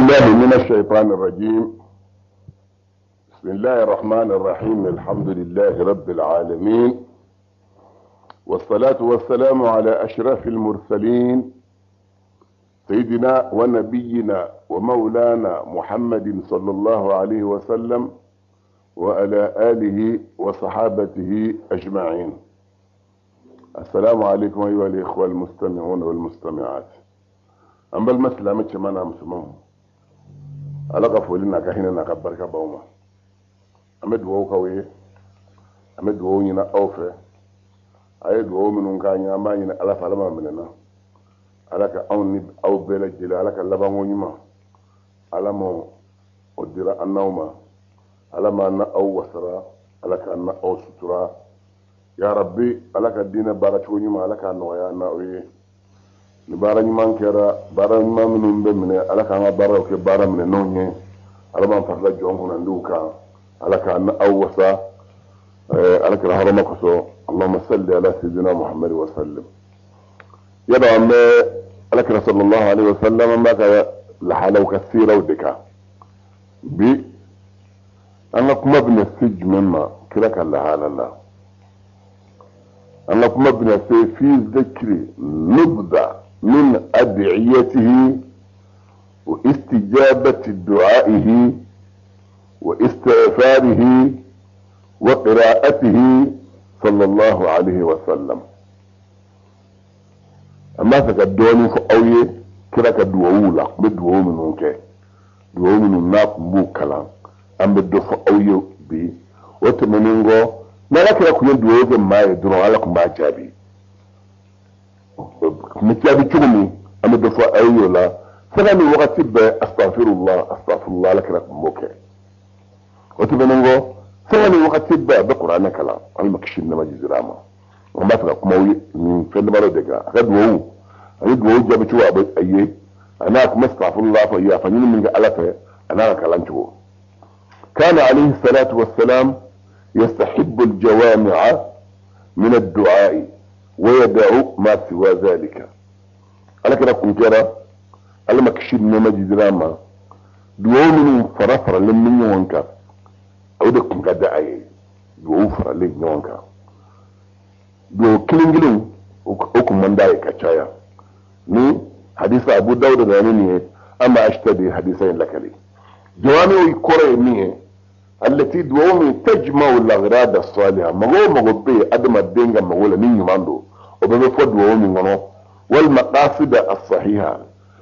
بالله من الشيطان الرجيم. بسم الله الرحمن الرحيم. الحمد لله رب العالمين، والصلاة والسلام على أشرف المرسلين، سيدنا ونبينا ومولانا محمد صلى الله عليه وسلم وعلى آله وصحابته أجمعين. السلام عليكم أيها الإخوة المستمعون والمستمعات. An balima silamɛ cɛman n'a musomanw, Ala ka foli n'a ka hinɛ n'a ka barika b'aw ma. An bɛ dugawu k'aw ye, an bɛ dugawu ɲini aw fɛ. A ye dugawu minnu k'an ye, an b'a ɲini Ala fɛ, Ala m'a minɛna. Ala ka anw ni aw bɛɛ lajɛlen, Ala ka labanko ɲuman, Ala ma o dira an n'aw ma. Ala m'an na aw wasara, Ala k'an na aw sutura ya Rabbi. Ala ka diinɛ baara cogo ɲuman, Ala k'a nɔgɔya an n'aw ye. Ni baara ɲuman kɛra, baara ɲuman minnu bɛ minɛ, Ala k'an ka baaraw kɛ baara minɛnenw ye. Ala b'an farila jɔn kunnandiw kan. Ala k'an aw wasa, Ala kira hɔrɔma kosɔn. Allahumma salli ala sayyidina Muhammad wa sallim. Yadɔ an bɛ Ala kira sallallahu alaihi wa sallam, an b'a ka lahalaw ka siiraw de kan. Bi an ka kuma bɛna se jumɛn ma kira ka lahala la? An ka kuma bɛna se fi zikri nubda min adiyatihi wa istijabati du'aihi wa istighfarihi wa qira'atihi sallallahu alaihi wa sallam. An b'a fɛ ka dɔɔnin fɔ aw ye kira ka duwawu la. Kun bɛ duwawu minnu kɛ, duwawu minnu n'a kun b'u kalan, an bɛ dɔ fɔ aw ye bi. O tɛmɛnen kɔ, n'Ala kira kun ye duwawu kɛ maa ye dɔrɔn, Ala kun b'a jaabi. Kun bɛ jaabi cogo min, an bɛ dɔ fɔ aw ye o la. Sanga ni wagati bɛɛ, astaghfirullah, astaghfirullah, Ala kira kun b'o kɛ. O tɛmɛnen kɔ, sanga ni wagati bɛɛ a bɛ Kuranɛ kalan. Ala ma kisi nɛɛma jira a ma. An b'a fɛ ka kuma aw ye nin fɛn damadɔ de kan: a ka duwawu ani duwawu jaabi cogo a bɛ a ye, a n'a kuma astaghfirullah fɔ, yafa ɲini min kɛ Ala fɛ, a n'a ka kalan cogo. كان عليه الصلاة والسلام يستحب الجوامع من الدعاء ويدع ما سوى ذلك. Ala kira kun kɛra, Ala ma kisi nɛɛma jira ma, duwawu minnu fara faralen bɛ ɲɔgɔn kan, o de kun ka di a ye. Duwawu faralen ɲɔgɔn kan, duwawu kelen kelen, o kun man d'a ye ka caya. Ni hadisa Abu Dawud nana ni nin ye, an b'a de hadisa in lakali. Jawami kɔrɔ ye min ye, allati duwawu min tajma'u al-aghrad as-salihah, mago o mago bɛ yen adamaden ka mago la ni ɲuman don, o bɛɛ bɛ fɔ duwawu min kɔnɔ, wal maqasid as-sahiha,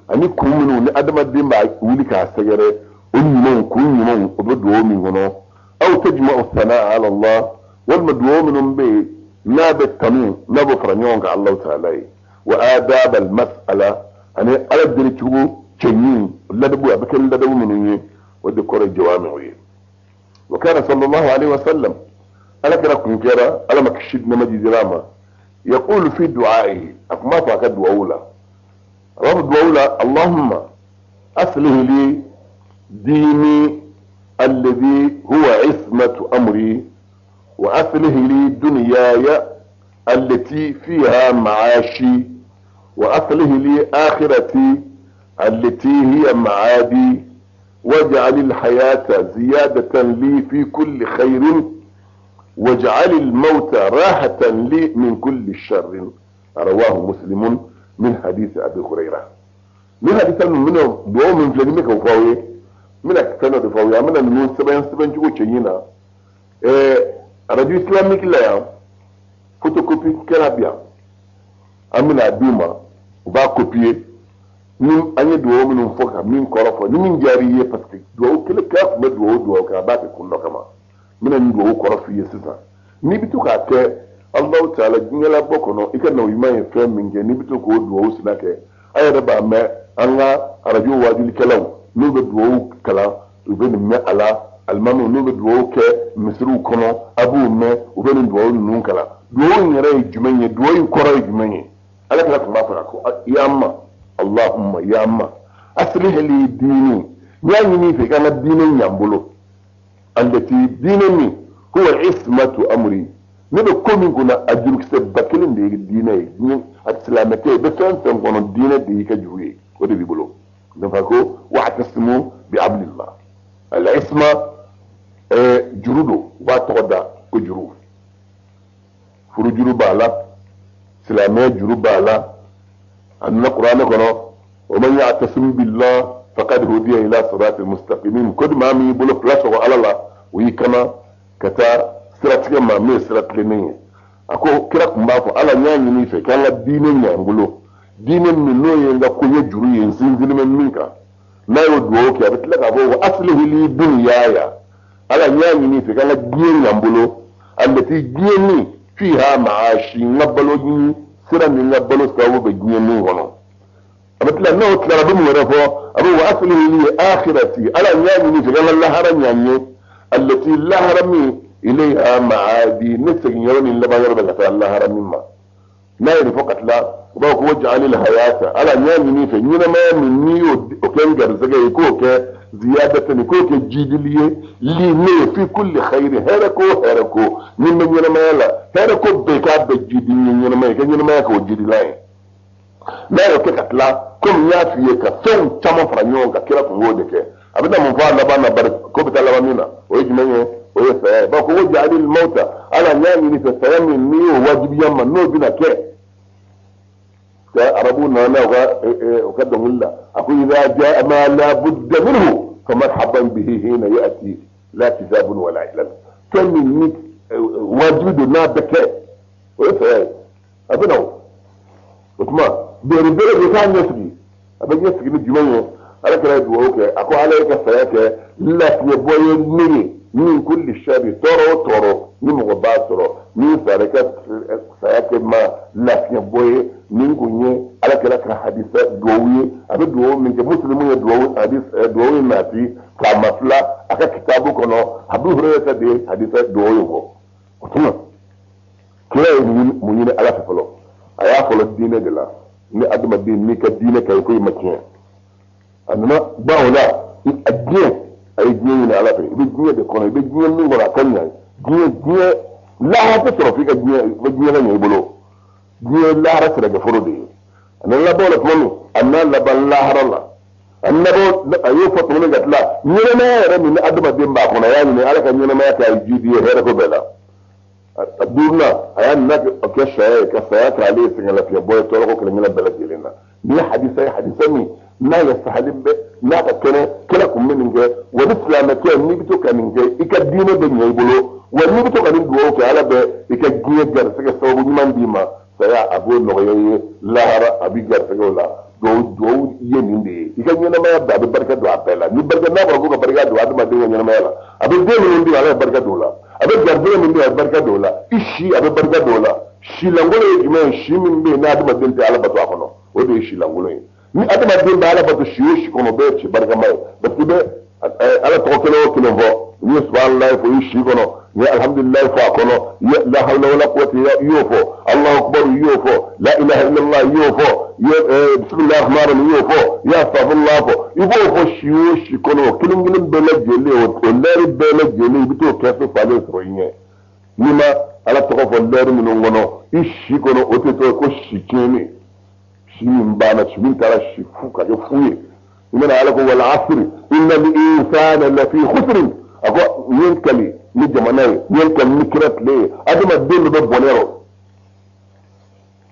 ani kun minnu ni adamaden b'a wuli k'a sɛgɛrɛ, o ɲumanw, kun ɲumanw, o bɛ duwawu min kɔnɔ. Aw tajma'u thana'a ala Allah, walima duwawu minnu bɛ yen n'a bɛ tanu, n'a bɛ fara ɲɔgɔn kan Allahu ta'ala ye, wa adab al-mas'ala, ani Ala deli cogo cɛɲi ladabu, a bɛ kɛ ladabu minnu ye, o de kɔrɔ ye jawami'u ye. Wa kana sallallahu alaihi wa sallam, Ala kira kun kɛra, Ala ma kisi nɛɛma jira ma, yaqulu fi du'aihi, a kun b'a fɔ a ka duwawu la, a b'a fɔ duwawu la: allahumma aslih li dini alladhi huwa ismatu amri, wa aslih li dunyaya allati fiha ma'ashi, wa aslih li akhirati allati hiya ma'adi, واجعل الحياة زيادة لي في كل خير، واجعل الموت راحة لي من كل شر. رواه مسلم من حديث أبي هريرة. من حديث من دو من فلان مك وفاوي من أكثر دفاوي من النون سبعين سبعين جو تشينا radio islamique la yan, photocopie kɛra bi yan, an bɛna d'u ma, u b'a copier. Ni an ye duwawu minnu fɔ ka min kɔrɔ fɔ, ni min diyara i ye, parce que duwawu kelen kɛ tun bɛ duwawu duwawu kɛ, a b'a kɛ kun dɔ kama. N bɛna nin duwawu kɔrɔ f'i ye sisan. N'i bɛ to k'a kɛ, Alahu taala diɲɛlabɔ kɔnɔ, i ka na ɲuman ye fɛn min kɛ, n'i bɛ to k'o duwawu sina kɛ. An yɛrɛ b'a mɛn an ka arajo waajulikɛlaw, n'u bɛ duwawu kalan, u bɛ nin mɛn a la. Alimamiw, n'u bɛ duwawu kɛ misiriw kɔnɔ, a b'u mɛn u bɛ nin duwawu ninnu kalan. Duwawu in yɛrɛ ye jumɛn ye? Duwawu in kɔrɔ ye jumɛn ye? Ala kira tun b'a fɔ ko: ya ma allahumma, ya ma aslih li dini, n y'a ɲini i fɛ i ka n ka diinɛ ɲa n bolo, allati, diinɛ min, huwa ismatu amri, ne bɛ ko min kunna, a jurukisɛ ba kelen de ye diinɛ ye. A silamɛkɛ, i bɛ fɛn fɛn kɔnɔ, diinɛ de y'i ka juru ye, o de b'i bolo. Nafa ko wa Wa'tasimu bi hablillah. Al-isma juru don, u b'a tɔgɔ da ko juru. Furu juru b'a la, silamɛ juru b'a la. A nana kuranɛ kɔnɔ: wa man ya'tasim billah faqad hudiya ila siratil mustaqimin. Ko ni maa min y'i bolo fila sɔgɔ Ala la, o y'i kana ka taa siratigɛ ma min ye sira tilennen ye. A ko kira tun b'a fɔ: Ala, n y'a ɲini i fɛ k'an ka diinɛ ɲɛ n bolo, diinɛ min n'o ye n ka koɲɛ juru ye, n sinsinlen bɛ min kan. N'a y'o dugawu kɛ, a bɛ tila k'a fɔ: wa aslihi li dunyaya. Ala, n y'a ɲini i fɛ k'an ka diɲɛ ɲɛ n bolo, allati, diɲɛ min, fiha ma'ashi, n ka balo ɲini sira min, n ka balo sababu bɛ diɲɛ min kɔnɔ. A bɛ tila, n'o tilara, a bɛ mun wɛrɛ fɔ? A bɛ wa aslihi li akhirati. Ala, n y'a ɲini i fɛ k'an ka lahara ɲɛ n ye, allati, lahara min, ilayha ma'adi, ne segin yɔrɔ ni laban yɔrɔ bɛ ka taa lahara min ma. N'a ye nin fɔ ka tila, u b'a fɔ ko waj'alil hayata. Ala, n y'a ɲini i fɛ ɲɛnamaya min n'i y'o kɛ n garisɛgɛ ye, k'o kɛ ziyadatan, k'o kɛ jidili ye, li, ne ye, fi kulli khayri, hɛrɛ ko hɛrɛ ko ni n bɛ ɲɛnamaya la, hɛrɛ ko bɛɛ k'a bɛɛ jidi n ye ɲɛnamaya kɛ, ɲɛnamaya k'o jidilan ye. N'a y'o kɛ ka tila, komi n y'a f'i ye, ka fɛnw caman fara ɲɔgɔn kan, kira tun b'o de kɛ. A bɛ taa mun fɔ a laban na? Bari ko bɛ taa laban min na, o ye jumɛn ye? O ye saya ye. Ba ko waj'alil mauta. Ala, n y'a ɲini fɛ saya min n'i y'o wajibiya n ma, n'o bɛna kɛ. Ka arabu nana u ka dɔnkili la, a ko: idha jaa ma la budda minhu fa marhaban bihi hina ya'ti la kizabun wala ilal. Fɛn min ni wajibi don, n'a bɛ kɛ, o ye saya ye, a bɛ na. O tuma bere de k'a ɲɛsigi, a bɛ ɲɛsigi ni jumɛn ye? Ala kɛra ye dugawu kɛ, a ko Ala ye ka saya kɛ lafiɲɛbɔ ye ne ye, min kulli shari, tɔɔrɔ o tɔɔrɔ ni mɔgɔ b'a sɔrɔ, ni sara ka saya kɛ ma lafiɲɛbɔ ye. Nin kun ye Ala kɛra ka hadisa dugawu ye, a bɛ dugawu min kɛ. Musilimu ye dugawu hadis dugawu in nati k'a mafila a ka kitabu kɔnɔ. Abu Hurayra de ye hadisa dugawu in fɔ. O tuma kira ye mun ɲini Ala fɛ fɔlɔ? A y'a fɔlɔ diinɛ de la. Ni adamaden n'i ka diinɛ ka ɲi, ko i ma tiɲɛ. A nana ban o la, a diɲɛ, a ye diɲɛ ɲini Ala fɛ. I bɛ diɲɛ de kɔnɔ, i bɛ diɲɛ min kɔnɔ, a ka ɲa. Diɲɛ lahara tɛ sɔrɔ f'i ka diɲɛ, i bɛ diɲɛ ka ɲɛ i bolo. Diɲɛ lahara sɛnɛkɛforo de ye. A nana laban o la tuma min, a nana laban lahara la. A nabɔ, a y'o fɔ tuma min ka tila, ɲɛnamaya yɛrɛ min ni adamaden b'a kɔnɔ, a y'a ɲini Ala ka ɲɛnamaya kɛ a ye jidi ye hɛrɛ ko bɛɛ la. A duurunan, a y'a ɲini kɛ saya ye, ka saya k'ale ye sɛgɛnlafiɲɛbɔ ye tɔɔrɔ ko kelen kelen bɛɛ lajɛlen na. Nin ye hadisa ye, hadisa min n'a ye sahalen bɛ, n'a ka kɛnɛ. Kira kun bɛ nin kɛ. Wa ni silamɛkɛ, n'i bɛ to ka nin kɛ, i ka diinɛ bɛ ɲɛ i bolo. Wa n'i bɛ to ka nin dugawu kɛ, Ala bɛ i ka diɲɛ garisɛgɛ sababu ɲuman d'i ma. Saya, a b'o nɔgɔya i ye. Lahara, a b'i garisɛgɛ o la. Dugawu ye nin de ye. I ka ɲɛnamaya bɛɛ, a bɛ barika don a bɛɛ la. Ni barika n'a fɔra ko ka barika don adamaden ka ɲɛnamaya la, a bɛ den minnu di, Ala ye barika don o la. A bɛ garisɛgɛ min di, a bɛ barika don o la. I si, a bɛ barika don o la. Si lankolon ye jumɛn ye? Si min bɛ yen n'adamaden tɛ Ala bato a kɔnɔ, o de ye si lankolon ye. Ni adamaden bɛ Ala bato si o si kɔnɔ, o bɛɛ ye si barikama ye, parce que i bɛ Ala tɔgɔ kelen o kelen fɔ. N'i ye subahanallahi fɔ i si kɔnɔ, n'i ye alhamdulilayi fɔ a kɔnɔ, i ye la hawla wala quwwata i y'o fɔ, Allahu akbar i y'o fɔ, la ilaha illallah i y'o fɔ, i ye bisimilahi rahman rahim i y'o fɔ, i ye astaghfirullah fɔ, i b'o fɔ si o si kɔnɔ, o kelen kelen bɛɛ lajɛlen, o lɛri bɛɛ lajɛlen, i bɛ t'o kɛsu falen sɔrɔ i ɲɛ. N'i ma Ala tɔgɔ fɔ lɛri minnu kɔnɔ i si kɔnɔ, o tɛ tɔgɔ ko si tiɲɛnen, si min banna, si min taara si fu ka kɛ fu ye. I mana Ala ko wal asri inna al insana lafi khusrin. A ko n ye n kali ni jamana ye, n ye n kali ni kira tile ye, adamaden bɛ bɔnɛ rɔ.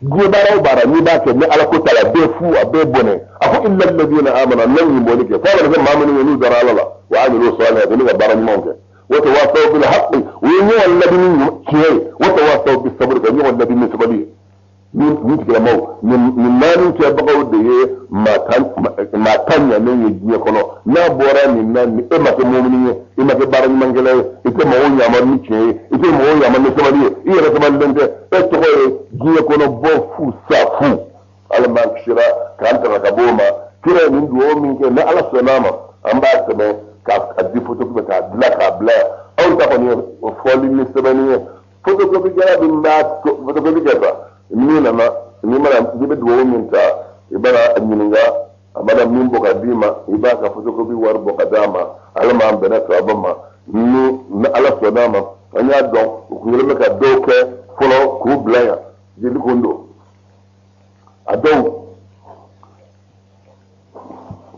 Diɲɛ baara o baara n'i b'a kɛ ni Ala ko t'a la, a bɛɛ fu, a bɛɛ bɔnɛ. A ko illa alladhina amanu, n'an ye bɔnni kɛ f'a mana kɛ maa minnu ye n'u dara Ala la, wa amilu salihati, ni ka baara ɲumanw kɛ, wa tawasaw bil haqqi, u ye ɲɔgɔn ladi ni tiɲɛ ye, wa tawasaw bis sabri, ka ɲɔgɔn ladi ni sabali ye. Nin tigilamaw, nin naani kɛbagaw de ye maa tan ɲanen ye diɲɛ kɔnɔ. N'a bɔra nin na, ni e ma kɛ mɔmini ye, i ma kɛ baara ɲumankɛla ye, i tɛ mɔgɔw yamaru ni tiɲɛ ye, i tɛ mɔgɔw yamaru ni sabali ye, i yɛrɛ sabalilen tɛ, e tɔgɔ ye diɲɛ kɔnɔ bɔ fu sa fu. Ala m'an kisira k'an tanga ka bɔ o ma. Kira ye nin dugawu min kɛ, ni Ala sɔnna a ma, an b'a sɛbɛn k'a di photocopie k'a dilan k'a bila yan. Anw ta kɔni ye fɔli ni sɛbɛnni ye. Photocopie kɛla min b'a photocopie kɛ sa, min nana, n'i mana, n'i bɛ dugawu min ta, i b'a ɲininka, a mana min bɔ ka d'i ma, i b'a ka photocopie wari bɔ ka d'a ma. Ala m'an bɛnna sababa ma. Ni Ala sɔnna a ma, an y'a dɔn u kun kɛlen bɛ ka dɔw kɛ fɔlɔ k'u bila yan, jeli kun don. A dɔw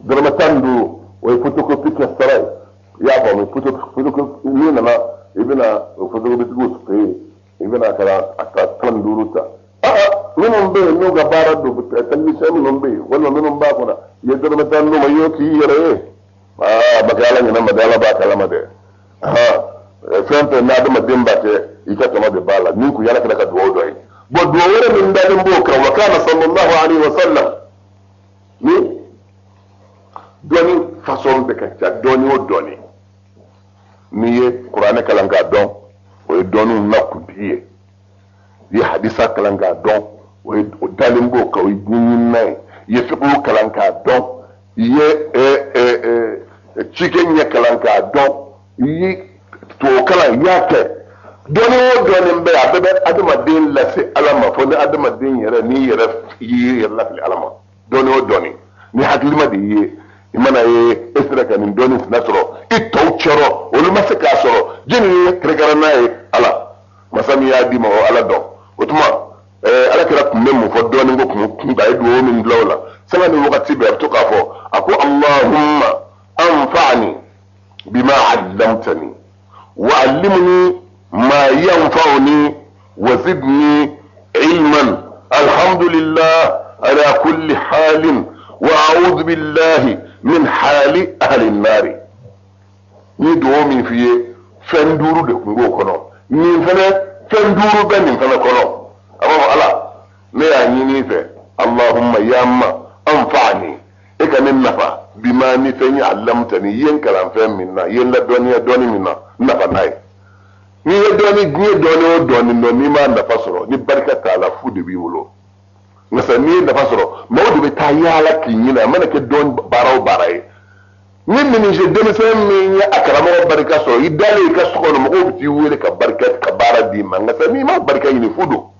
dɔrɔmɛ 15. O ye photocopie kɛ sara ye, i y'a faamu? Photocopie, n'i nana i bɛna o photocopie fɛ yen, i bɛna ka na a ka 15 ta. Aa, minnu bɛ yen n'u ka baara don, technicien minnu bɛ yen walima minnu b'a kɔnɔ, i ye dɔrɔmɛ 10 d'u ma, i y'o k'i yɛrɛ ye. Aa, ma kɛ Ala ɲinɛ ma dɛ, Ala b'a kalama dɛ. Fɛn fɛn n'adamaden b'a kɛ, i ka tɔnɔ de b'a la. Nin kun y'Ala kira ka dugawu dɔ ye. Bon, dugawu wɛrɛ min dalen b'o kan, wa kana sallallahu alaihi wa sallam, ni dɔnni fasɔn bɛɛ ka ca. Dɔnni o dɔnni, n'i ye kuranɛ kalan k'a dɔn, o ye dɔnniw na kuntigi ye. I ye hadisa kalan k'a dɔn, o ye o dalen b'o kan, o ye ɲɛɲinina ye. I ye fiqhu kalan k'a dɔn, i ye cikɛ ɲɛ kalan k'a dɔn, i ye tubabu kalan, i y'a kɛ. Dɔnni o dɔnni bɛ, a bɛɛ bɛ adamaden lase Ala ma, fo ni adamaden yɛrɛ n'i yɛrɛ y'i yɛrɛ lafili Ala ma. Dɔnni o dɔnni, ni hakilima de ye, i mana ye e sera ka nin dɔnni fana sɔrɔ, i tɔw cɛrɔ olu ma se k'a sɔrɔ, jɛni ye kɛrɛnkɛrɛn n'a ye? Ala masa min y'a d'i ma, o Ala dɔn. O tuma Ala kira tun bɛ mun fɔ dɔɔnin ko kun kun a ye dugawu min bila o la, sanga ni wagati bɛɛ a bɛ to k'a fɔ, a ko: Allahumma anfa'ni bima 'allamtani wa 'allimni ma yanfa'uni wa zidni ilman, alhamdulillah ala kulli halin wa a'udhu billahi min hali ahli an-nari. Ni dugawu min f'i ye, fɛn duuru de tun b'o kɔnɔ. Nin fɛnɛ, fɛn duuru bɛ nin fɛnɛ kɔnɔ. A b'a fɔ: Ala, ne y'a ɲini i fɛ, Allahumma, ya ma, anfa'ni, e ka ne nafa, bima, ni fɛn ye, allamtani, i ye n kalan fɛn min na, i ye n ladɔnniya dɔnni min na, n nafa n'a ye. N'i ye dɔnni, diɲɛ dɔnni o dɔnni dɔn, n'i m'a nafa sɔrɔ, ni barika t'a la, fu de b'i bolo. Nka sa, n'i ye nafa sɔrɔ, maaw de bɛ taa yaala k'i ɲini. A mana kɛ dɔn baara o baara ye, ni menuisier denmisɛn min ye a karamɔgɔ barika sɔrɔ, i dalen i ka so kɔnɔ, mɔgɔw bɛ t'i wele ka barika ka baara d'i ma. Nka sa, n'i ma barika ɲini, fu don.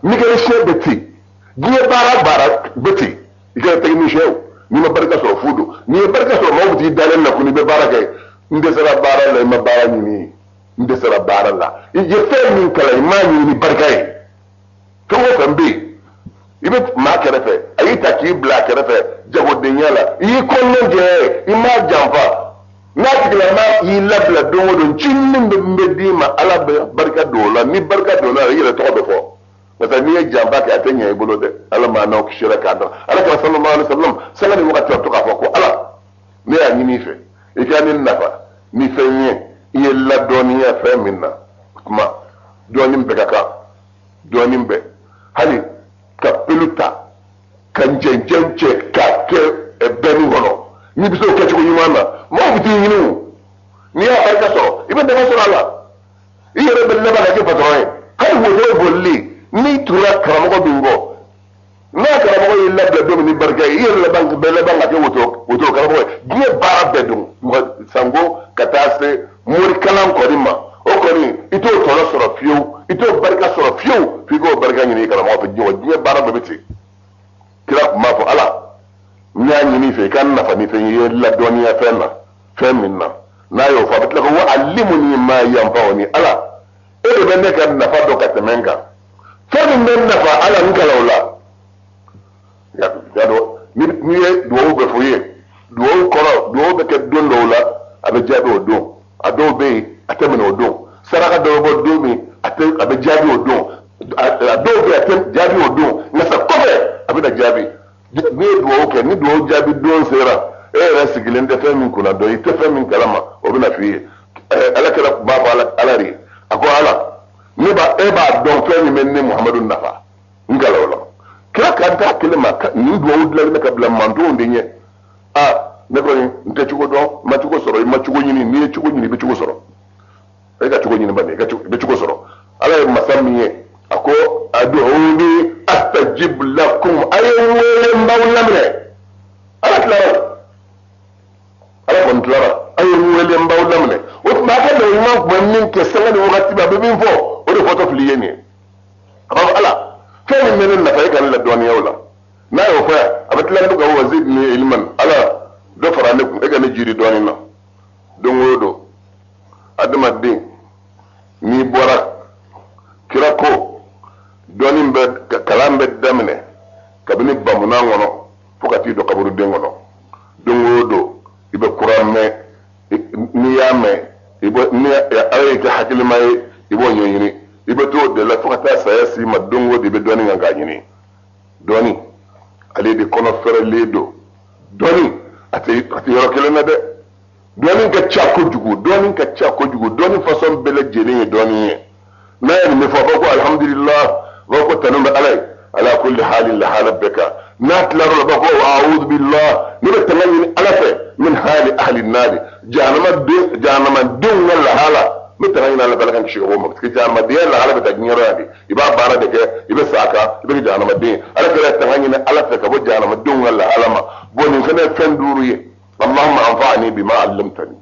Mécanicien bɛ ten, diɲɛ baara baara bɛ ten, i kɛra technicien o, n'i ma barika sɔrɔ, fu don. N'i ye barika sɔrɔ, maaw bɛ t'i dalen na ko n'i bɛ baara kɛ. N dɛsɛra baara la, i ma baara ɲini. N dɛsɛra baara la, i ye fɛn min kalan, i m'a ɲini ni barika ye. Fɛn o fɛn bɛ yen, i bɛ maa kɛrɛfɛ, a y'i ta k'i bila a kɛrɛfɛ jagodenya la, i y'i kɔnɔna jɛ, i m'a janfa, n'a tigilama y'i labila don o don, ncinin min bɛ d'i ma, Ala bɛ barika don o la. Ni barika donna la, i yɛrɛ tɔgɔ bɛ fɔ. Parce que n'i ye janfa kɛ, a tɛ ɲɛ i bolo dɛ. Ala maa n'aw kisira k'a dɔn. Ala kira sallallahu alaihi wa sallam, sanga ni wagati, a bɛ to k'a fɔ ko: Ala, ne y'a ɲini i fɛ, i ka ne nafa ni fɛn ye, i ye ladɔnniya fɛn min na. O tuma, dɔɔnin bɛɛ ka kan, dɔɔnin bɛɛ, hali ka pelu ta ka jɛnjɛn cɛ k'a kɛ bɛnni kɔnɔ, n'i bɛ se o kɛcogo ɲuman na, maaw bɛ t'i ɲini. O n'i y'a barika sɔrɔ, i bɛ nafa sɔrɔ a la, i yɛrɛ bɛ laban ka kɛ patɔrɔn ye. Hali wotoro bolili, n'i tugura karamɔgɔ min kɔ, n'a karamɔgɔ y'i labila don min ni barika ye, i yɛrɛ laban bɛ laban ka kɛ wotoro karamɔgɔ ye. Diɲɛ baara bɛɛ don, mɔgɔ sanko ka taa se morikalan kɔni ma, o kɔni i t'o tɔnɔ sɔrɔ fiyewu, i t'o barika sɔrɔ fiyewu, f'i k'o barika ɲini i karamɔgɔ fɛ. Diɲɛ baara bɛɛ bɛ ten. Kira tun b'a fɔ: Ala, n y'a ɲini i fɛ, i ka n nafa ni fɛn ye, i ye ladɔnniya fɛn na, fɛn min na. N'a y'o fɔ, a bɛ tila ko: wa alimuni ma yanfa'uni. Ala, e de bɛ ne ka nafa dɔn ka tɛmɛ n kan. Fɛn min bɛ n nafa, Ala, n kalan o la. Y'a dɔn, n'i ye dugawu bɛ fɔ i ye, dugawu kɔrɔ, dugawu bɛ kɛ don dɔw la, a bɛ jaabi o don. A dɔw bɛ yen, a tɛ minɛ o don. Saraka dɔw bɛ bɔ don min, a tɛ, a bɛ jaabi o don. A dɔw bɛ yen, a tɛ jaabi o don, nka sa kɔfɛ a bɛ na jaabi. N'i ye dugawu kɛ, ni dugawu jaabi don sera, e yɛrɛ sigilen tɛ fɛn min kunna dɔn, i tɛ fɛn min kalama, o bɛ na f'i ye. Ala kɛra b'a fɔ Ala de ye, a ko: Ala, ne b'a, e b'a dɔn fɛn min bɛ ne Muhamadu nafa, n kalan o la. Kira kan t'a kelen ma, nin dugawu dilanlen bɛ ka bila mantonw de ɲɛ. A ne kɔni n tɛ cogo dɔn, n ma cogo sɔrɔ. I ma cogo ɲini, n'i ye cogo ɲini, i bɛ cogo sɔrɔ. E ka cogo ɲini bani, i bɛ cogo sɔrɔ. Ala ye masa min ye, a ko: ad'uni astajib lakum, a ye n wele, n b'aw laminɛ. Ala tilara, Ala kɔni tilara, a ye n wele, n b'aw laminɛ. O tuma, a ka nabi ɲuman tun bɛ min kɛ sanga ni wagati bɛɛ, a bɛ min fɔ, o de fɔtɔ fili ye nin ye. A b'a fɔ: Ala, fɛn min bɛ ne nafa, e ka ne ladɔnniya o la. N'a y'o fɔ yan, a bɛ tila ka wa zidni ilman, Ala, dɔ fara ne kun, e ka ne jiri dɔɔnin na. Don o don, adamaden n'i bɔra, kira ko dɔɔnin bɛ, kalan bɛ daminɛ kabini bamunan kɔnɔ fo ka t'i don kaburuden kɔnɔ. Don o don, i bɛ kura. y'a mɛn, n'i y'a mɛn, i b'o, ni Ala y'i kɛ hakilima ye, i b'o ɲɛɲini, i bɛ t'o de la fo ka taa saya s'i ma. Don o don i bɛ dɔnni kan k'a ɲini. Dɔnni ale de kɔnɔ fɛrɛlen don. Dɔnni a tɛ yɔrɔ kelen na dɛ. Dɔnni ka ca kojugu, dɔnni ka ca kojugu, dɔnni fasɔn bɛɛ lajɛlen ye dɔnni ye. N'a ye nin fɔ, a b'a ko alhamdulillah, a b'a ko tanu bɛ Ala ye ala kulli halin, lahala bɛɛ kan. N'a tilar'o la, a b'a ko a'udhu billah, ne bɛ tanga ɲini Ala fɛ, min hali ahli nari, jahanamadenw ka lahala, n bɛ tanga ɲini Ala fɛ, Ala k'an kisi ka bɔ o ma. Parce que jahanamaden lahala bɛ taa diɲɛ yɔrɔ yan de, i b'a baara de kɛ, i bɛ sa a kan, i bɛ kɛ jahanamaden ye. Ala kɛra tanga ɲini Ala fɛ ka bɔ jahanamadenw ka lahala ma. Bon, nin fana ye fɛn duuru ye. Allahumma anfa'ni bima 'allamtani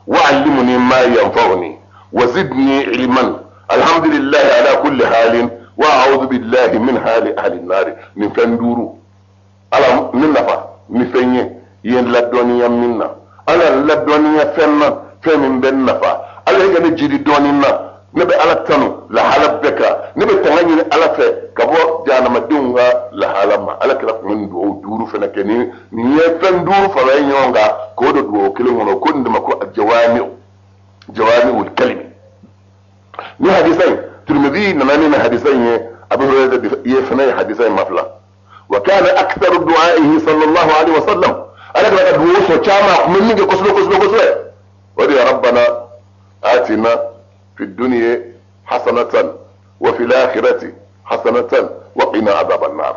wa 'allimni ma yanfa'uni wa zidni ilman, alhamdulillahi ala kulli halin wa a'udhu billahi min hali ahli an-nar. Nin fɛn duuru, Ala ne nafa ni fɛn ye, i ye n ladɔnniya min na, Ala n ladɔnniya fɛn na, fɛn min bɛ n nafa. Ala ye ka ne jiri dɔɔni na, ne bɛ Ala tanu lahala bɛɛ kan, ne bɛ tanga ɲini Ala fɛ ka bɔ jahanamadenw ka lahala ma. Ala kɛra kun bɛ nin dugawu duuru fana kɛ. Ni nin ye fɛn duuru fara ye ɲɔgɔn kan k'o don dugawu kelen kɔnɔ, ko nin de ma ko jawami'ul kalimi. Ni hadisa in, Tirmidhi nana ni hadisa in ye, Abu Hurairah ye fana ye hadisa in mafila. Wa kana aktharu du'aihi sallallahu alaihi wa sallam, Ala kɛra ka dugawu sɔn caman, a kun bɛ min kɛ kosɛbɛ kosɛbɛ kosɛbɛ, o de ye rabbana atina fi dunya hasanatan wa fil akhirati hasanatan wa qina adhaban nar.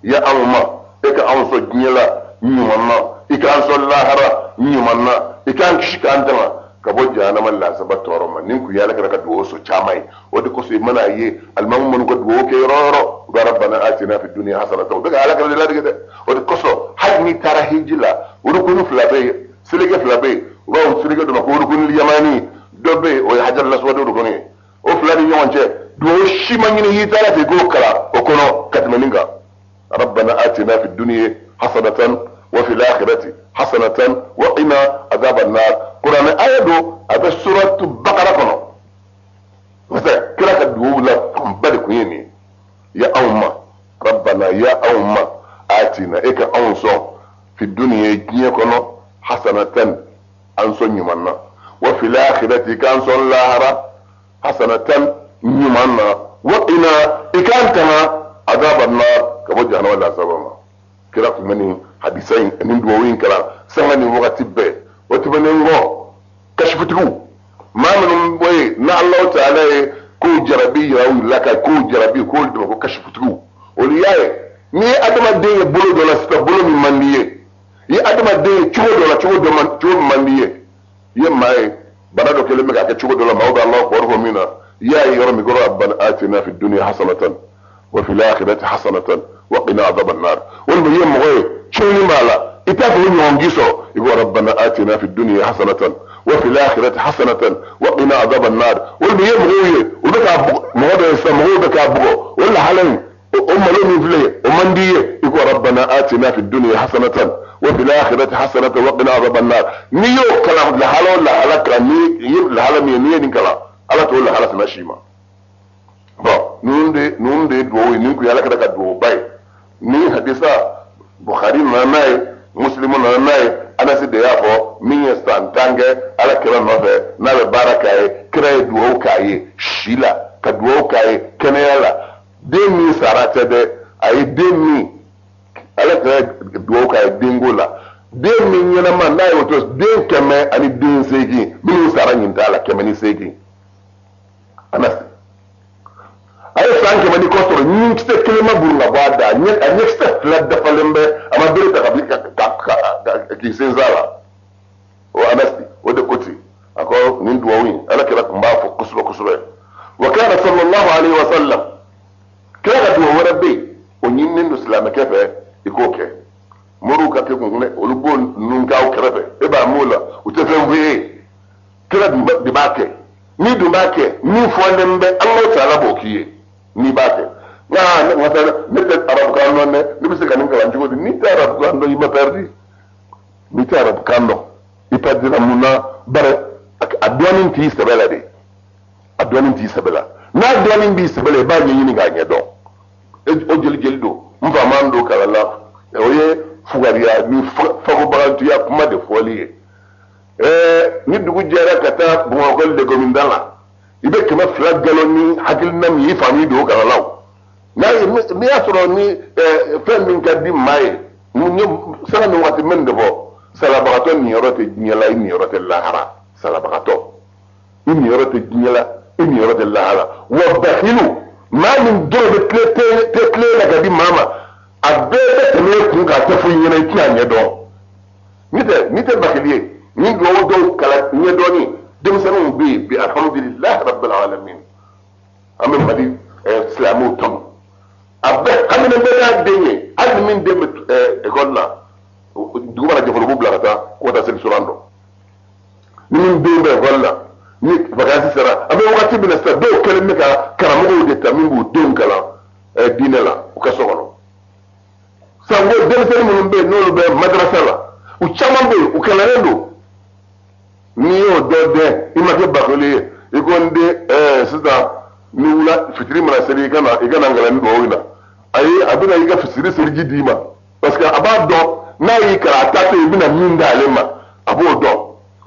Ya anw ma, e ka anw sɔn diɲɛ la ɲuman na, i k'an sɔn lahara ɲuman na, i k'an kisi k'an tanga ka bɔ jahanama lasaba tɔɔrɔ ma. Nin kun ye Ala kɛra ka dugawu sɔn caman ye. O de kosɔn i mana ye alimamu minnu ka dugawu kɛ yɔrɔ o yɔrɔ, u bɛ rabbana atina fi dunya hasanatan, u bɛ ka Ala kɛra de ladege dɛ. O de kosɔn hali n'i taara hiji la, urukunu fila bɛ yen, seleke fila bɛ yen, u b'a fɔ seleke dɔ ma ko urukunu yamani, dɔ bɛ yen o ye hajar laswad urukunu ye. O fila ni ɲɔgɔn cɛ, dugawu si ma ɲini y'i taara fɛ i k'o kalan o kɔnɔ ka tɛmɛ nin kan. Rabbana atina fi dunya hasanatan wa fil akhirati hasanatan wa qina adhaban nar. Kuranɛ aya don, a bɛ suratu Bakara kɔnɔ. Parce que kira ka dugawu la fanba de kun ye nin ye. Ya anw ma, rabbana, ya anw ma, atina, e ka anw sɔn, fi dunya, diɲɛ kɔnɔ, hasanatan, an sɔn ɲuman na, wa fil akhirati, k'an sɔn lahara, hasanatan, ɲuman na, wa qina, i k'an tanga, adhaban nar, ka bɔ jahanama lasaba ma. Kira kun bɛ nin hadisa in nin dugawu in kalan sanga ni wagati bɛɛ. O tɛmɛnen kɔ, kasifutigiw, maa minnu bɔ yen n'Alahu taala ye kow jarabi yira u la, ka kow jarabi, k'olu dama ko kasifutigiw, olu y'a ye n'i ye adamaden ye bolo dɔ la sisan, bolo min man di ye, i ye adamaden ye cogo dɔ la, cogo dɔ man, cogo min man di ye, i ye maa ye bana dɔ kɛlen bɛ k'a kɛ cogo dɔ la, maaw bɛ Alahu akibaru fɔ min na, i y'a ye yɔrɔ min kɔrɔ, rabbana atina fi dunya hasanatan wa fil akhirati hasanatan wa qina adhaban nar. Walima i ye mɔgɔ ye tiɲɛni b'a la, i t'a fɛ o ɲɔgɔn k'i sɔrɔ, i ko rabbana atina fi dunya hasanatan wa fil akhirati hasanatan wa qina adhaban nar. Walima i ye mɔgɔw ye, u bɛ k'a bugɔ, mɔgɔ dɔ ye sisan, mɔgɔw bɛ k'a bugɔ, o lahala in, o malo min filɛ, o man di i ye, i ko rabbana atina fi dunya hasanatan wa fil akhirati hasanatan wa qina adhaban nar. N'i y'o kalan lahala o lahala kan, n'i ye lahala min ye, n'i ye nin kalan, Ala t'o lahala fana si ma. Bon, ninnu de ye dugawu ye, nin kun ye Ala kɛra ka dugawuba ye. Ni hadisa Bukhari nana n'a ye, Muslimu nana n'a ye, Anasi de y'a fɔ, min ye san 10 kɛ Ala kira nɔfɛ, n'a bɛ baara k'a ye, kira ye dugawu k'a ye si la, ka dugawu k'a ye kɛnɛya la. Den min sara tɛ dɛ, a ye den min, Ala kira ye dugawu k'a ye denko la. Den min ɲɛnama n'a y'o to, den 108, minnu sara ɲin t'a la, 108. Anasi a ye san 100 ni kɔ sɔrɔ, ɲinkisɛ kelen ma burun ka bɔ a da, a ɲɛkisɛ fila dafalen bɛ, a ma bere ta ka bi ka k'i sen s'a la. O Anasi o de ko ten, a ko nin duwawu in Ala kira tun b'a fɔ kosɛbɛ kosɛbɛ. Wa kana sallallahu alaihi wa sallam, kira ka duwawu wɛrɛ bɛ yen, o ɲininen don silamɛkɛ fɛ i k'o kɛ. Moriw ka kɛ kun dɛ, olu b'o ninnu k'aw kɛrɛfɛ, e b'a m'o la, u tɛ fɛn f'i ye. Kira de b'a kɛ, n'i dun b'a kɛ, min fɔlen bɛ Alahu taala b'o k'i ye n'i b'a kɛ. Nka ne tɛ arabukan dɔn dɛ, ne bɛ se ka nin kalan cogo di? N'i tɛ arabukan dɔn, i ma pɛridi. N'i tɛ arabukan dɔn, i pɛridira mun na? Bari a dɔɔnin t'i sɛbɛ la de, a dɔɔnin t'i sɛbɛ la. N'a dɔɔnin b'i sɛbɛ la, i b'a ɲɛɲini k'a ɲɛdɔn. O jeli jeli don, n fa man don kalan la, o ye fugariya ni fagobagantuya kuma de fɔli ye. Ni dugu jɛra ka taa Bamakɔ legominda la, i bɛ 200 galon ni hakilina min ye i fa min don o kalan la o. N'i y'a sɔrɔ ni fɛn min ka di maa ye, sanga ni waati min de fɔ, salabagatɔ niyɔrɔ tɛ diɲɛ la, i niyɔrɔ tɛ lahara. Salabagatɔ, i niyɔrɔ tɛ diɲɛ la, i niyɔrɔ tɛ lahara. Wa bakilu, maa min dɔrɔn bɛ tile tɛ tile la ka di maa ma, a bɛɛ bɛ tɛmɛ e kun kan, a tɛ foyi ɲɛna, i tɛna a ɲɛ dɔn. N'i tɛ bakili ye, ni duwawu dɔw kalan ɲɛdɔnni, denmisɛnninw bɛ yen bi, alhamdulilahi rabbil alamin, an bɛ Mali silamɛw tɔn. A bɛɛ hamina bɛɛ n'a den ye, hali ni min den bɛ ekɔli la, dugu mana jɛ fɔlɔ, u b'u bila ka taa ko ka taa seli suran dɔn. Ni min den bɛ ekɔli la, ni vacances sera, an bɛ wagati min na sisan, dɔw kɛlen bɛ ka karamɔgɔw de ta min b'u denw kalan diinɛ la u ka so kɔnɔ. Sanko denmisɛnnin minnu bɛ yen n'olu bɛ madarasa la, u caman bɛ yen, u kalannen don. N'i y'o dɔ dɛn, i ma kɛ bakoli ye, i ko n den, sisan ni wula fitiri mana seli, i kana n kalan ni duwawu in na. Ayi, a bɛna i ka fitiri seliji d'i ma, parce que a b'a dɔn n'a y'i kalan a taatɔ i bɛna min d'ale ma, a b'o dɔn.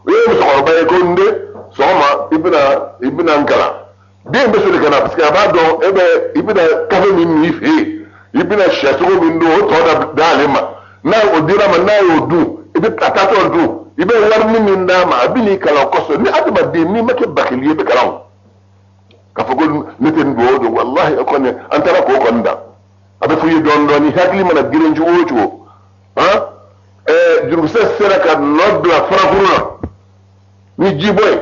O ye musokɔrɔba ye ko n den, sɔgɔma i bɛna n kalan. Den bɛ soli ka na, parce que a b'a dɔn e bɛ i bɛna kafe min min i fɛ yen, i bɛna sɛsogo min dun, o tɔ d'ale ma. N'a o dira ma, n'a y'o dun, i bɛ a taatɔ dun, i bɛ wari min d'a ma, a bɛ n'i kalan o kosɔn. Ni adamaden n'i ma kɛ bakili ye, i bɛ kalan o. K'a fɔ ko ne tɛ nin duwawu dɔn, walahi o kɔni an taara k'o kɔni da. A bɛ fɔ i ye dɔɔni dɔɔni, hakili mana girin cogo o cogo, han, jurukisɛ sera ka nɔ bila farakuru la ni ji bɔ ye,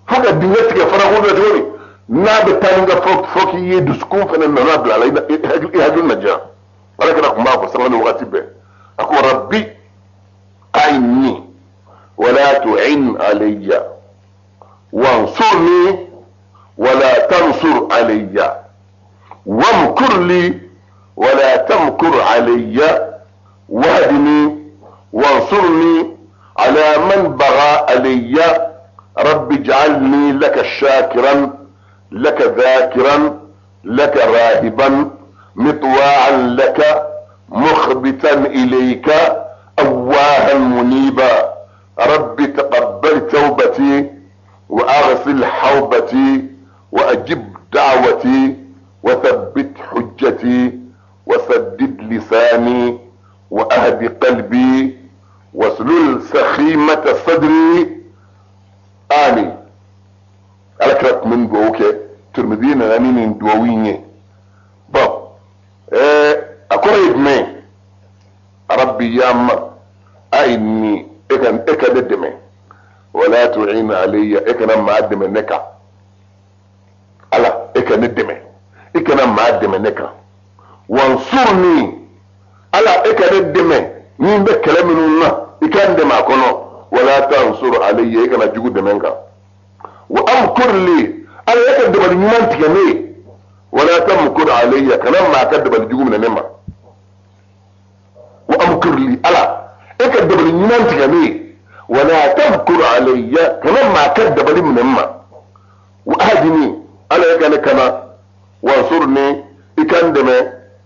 fo ka dingɛ tigɛ farakuru la cogo min, n'a bɛ taa ni ka fɔ k'i ye dusukun fana nana bila a la, i hakili na diya. Ala kɛra kun b'a fɔ sanga ni wagati bɛɛ, a ko rabbi a'inni wala tu'in alayya wansurni wala tansur alayya wamkur li wala tamkur alayya wahdini wansurni ala man bagha alayya rabbi ij'alni laka shakiran laka dhakiran laka rahiban مطواعا لك مخبتا إليك أواها منيبا رب تقبل توبتي وأغسل حوبتي وأجب دعوتي وثبت حجتي وسدد لساني وأهد قلبي واسلل سخيمة صدري آمين. على كرات من دووك ترمذين غنين دوويني باب أقرأ ابني ربي ياما أيني إكا ندمي ولا تعين علي إكا نما أدمي نكا ألا إكا ندمي إكا نما أدمي نكا وانصرني ألا إكا ندمي مين بكلام الله إكا ندم أكونو ولا تنصر علي إكا نجيكو دمينكا وأمكر لي ألا إكا ندمي نمان تكني ولا تمكر علي كلام ما كدب الجوم من نما وامكر لي الا اكدب النمان تغني ولا تمكر علي كلام ما كدب لي من نما واهدني الا كان كما وانصرني اكندم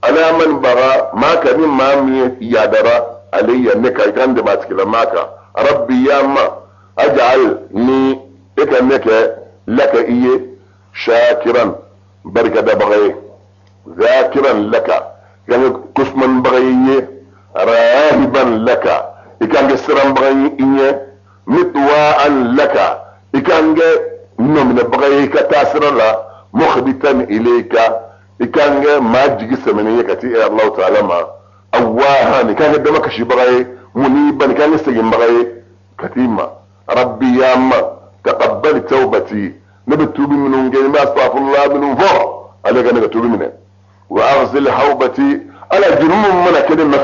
على من بغى ما كان ما مي يادرا علي نكا اكندم اتكلماك ربي يا ما اجعلني اكنك لك ايه شاكرا بركة بغي ذاكرا لك يعني كسما بغي راهبا لك إكان سرا بغي مطواعا لك إكان نمن بغي كتاسرا لا مخبتا إليك إكان ما جيس من يكتي الله تعالى ما أواها إكان دمك شي بغي منيبا إكان سجن بغي كتيما ربي يا ما تقبل توبتي نبي توبي منهم جاي ما استغفر الله منهم فوق عليك انا توبي منه واغسل حوبتي على جنوم من كده ما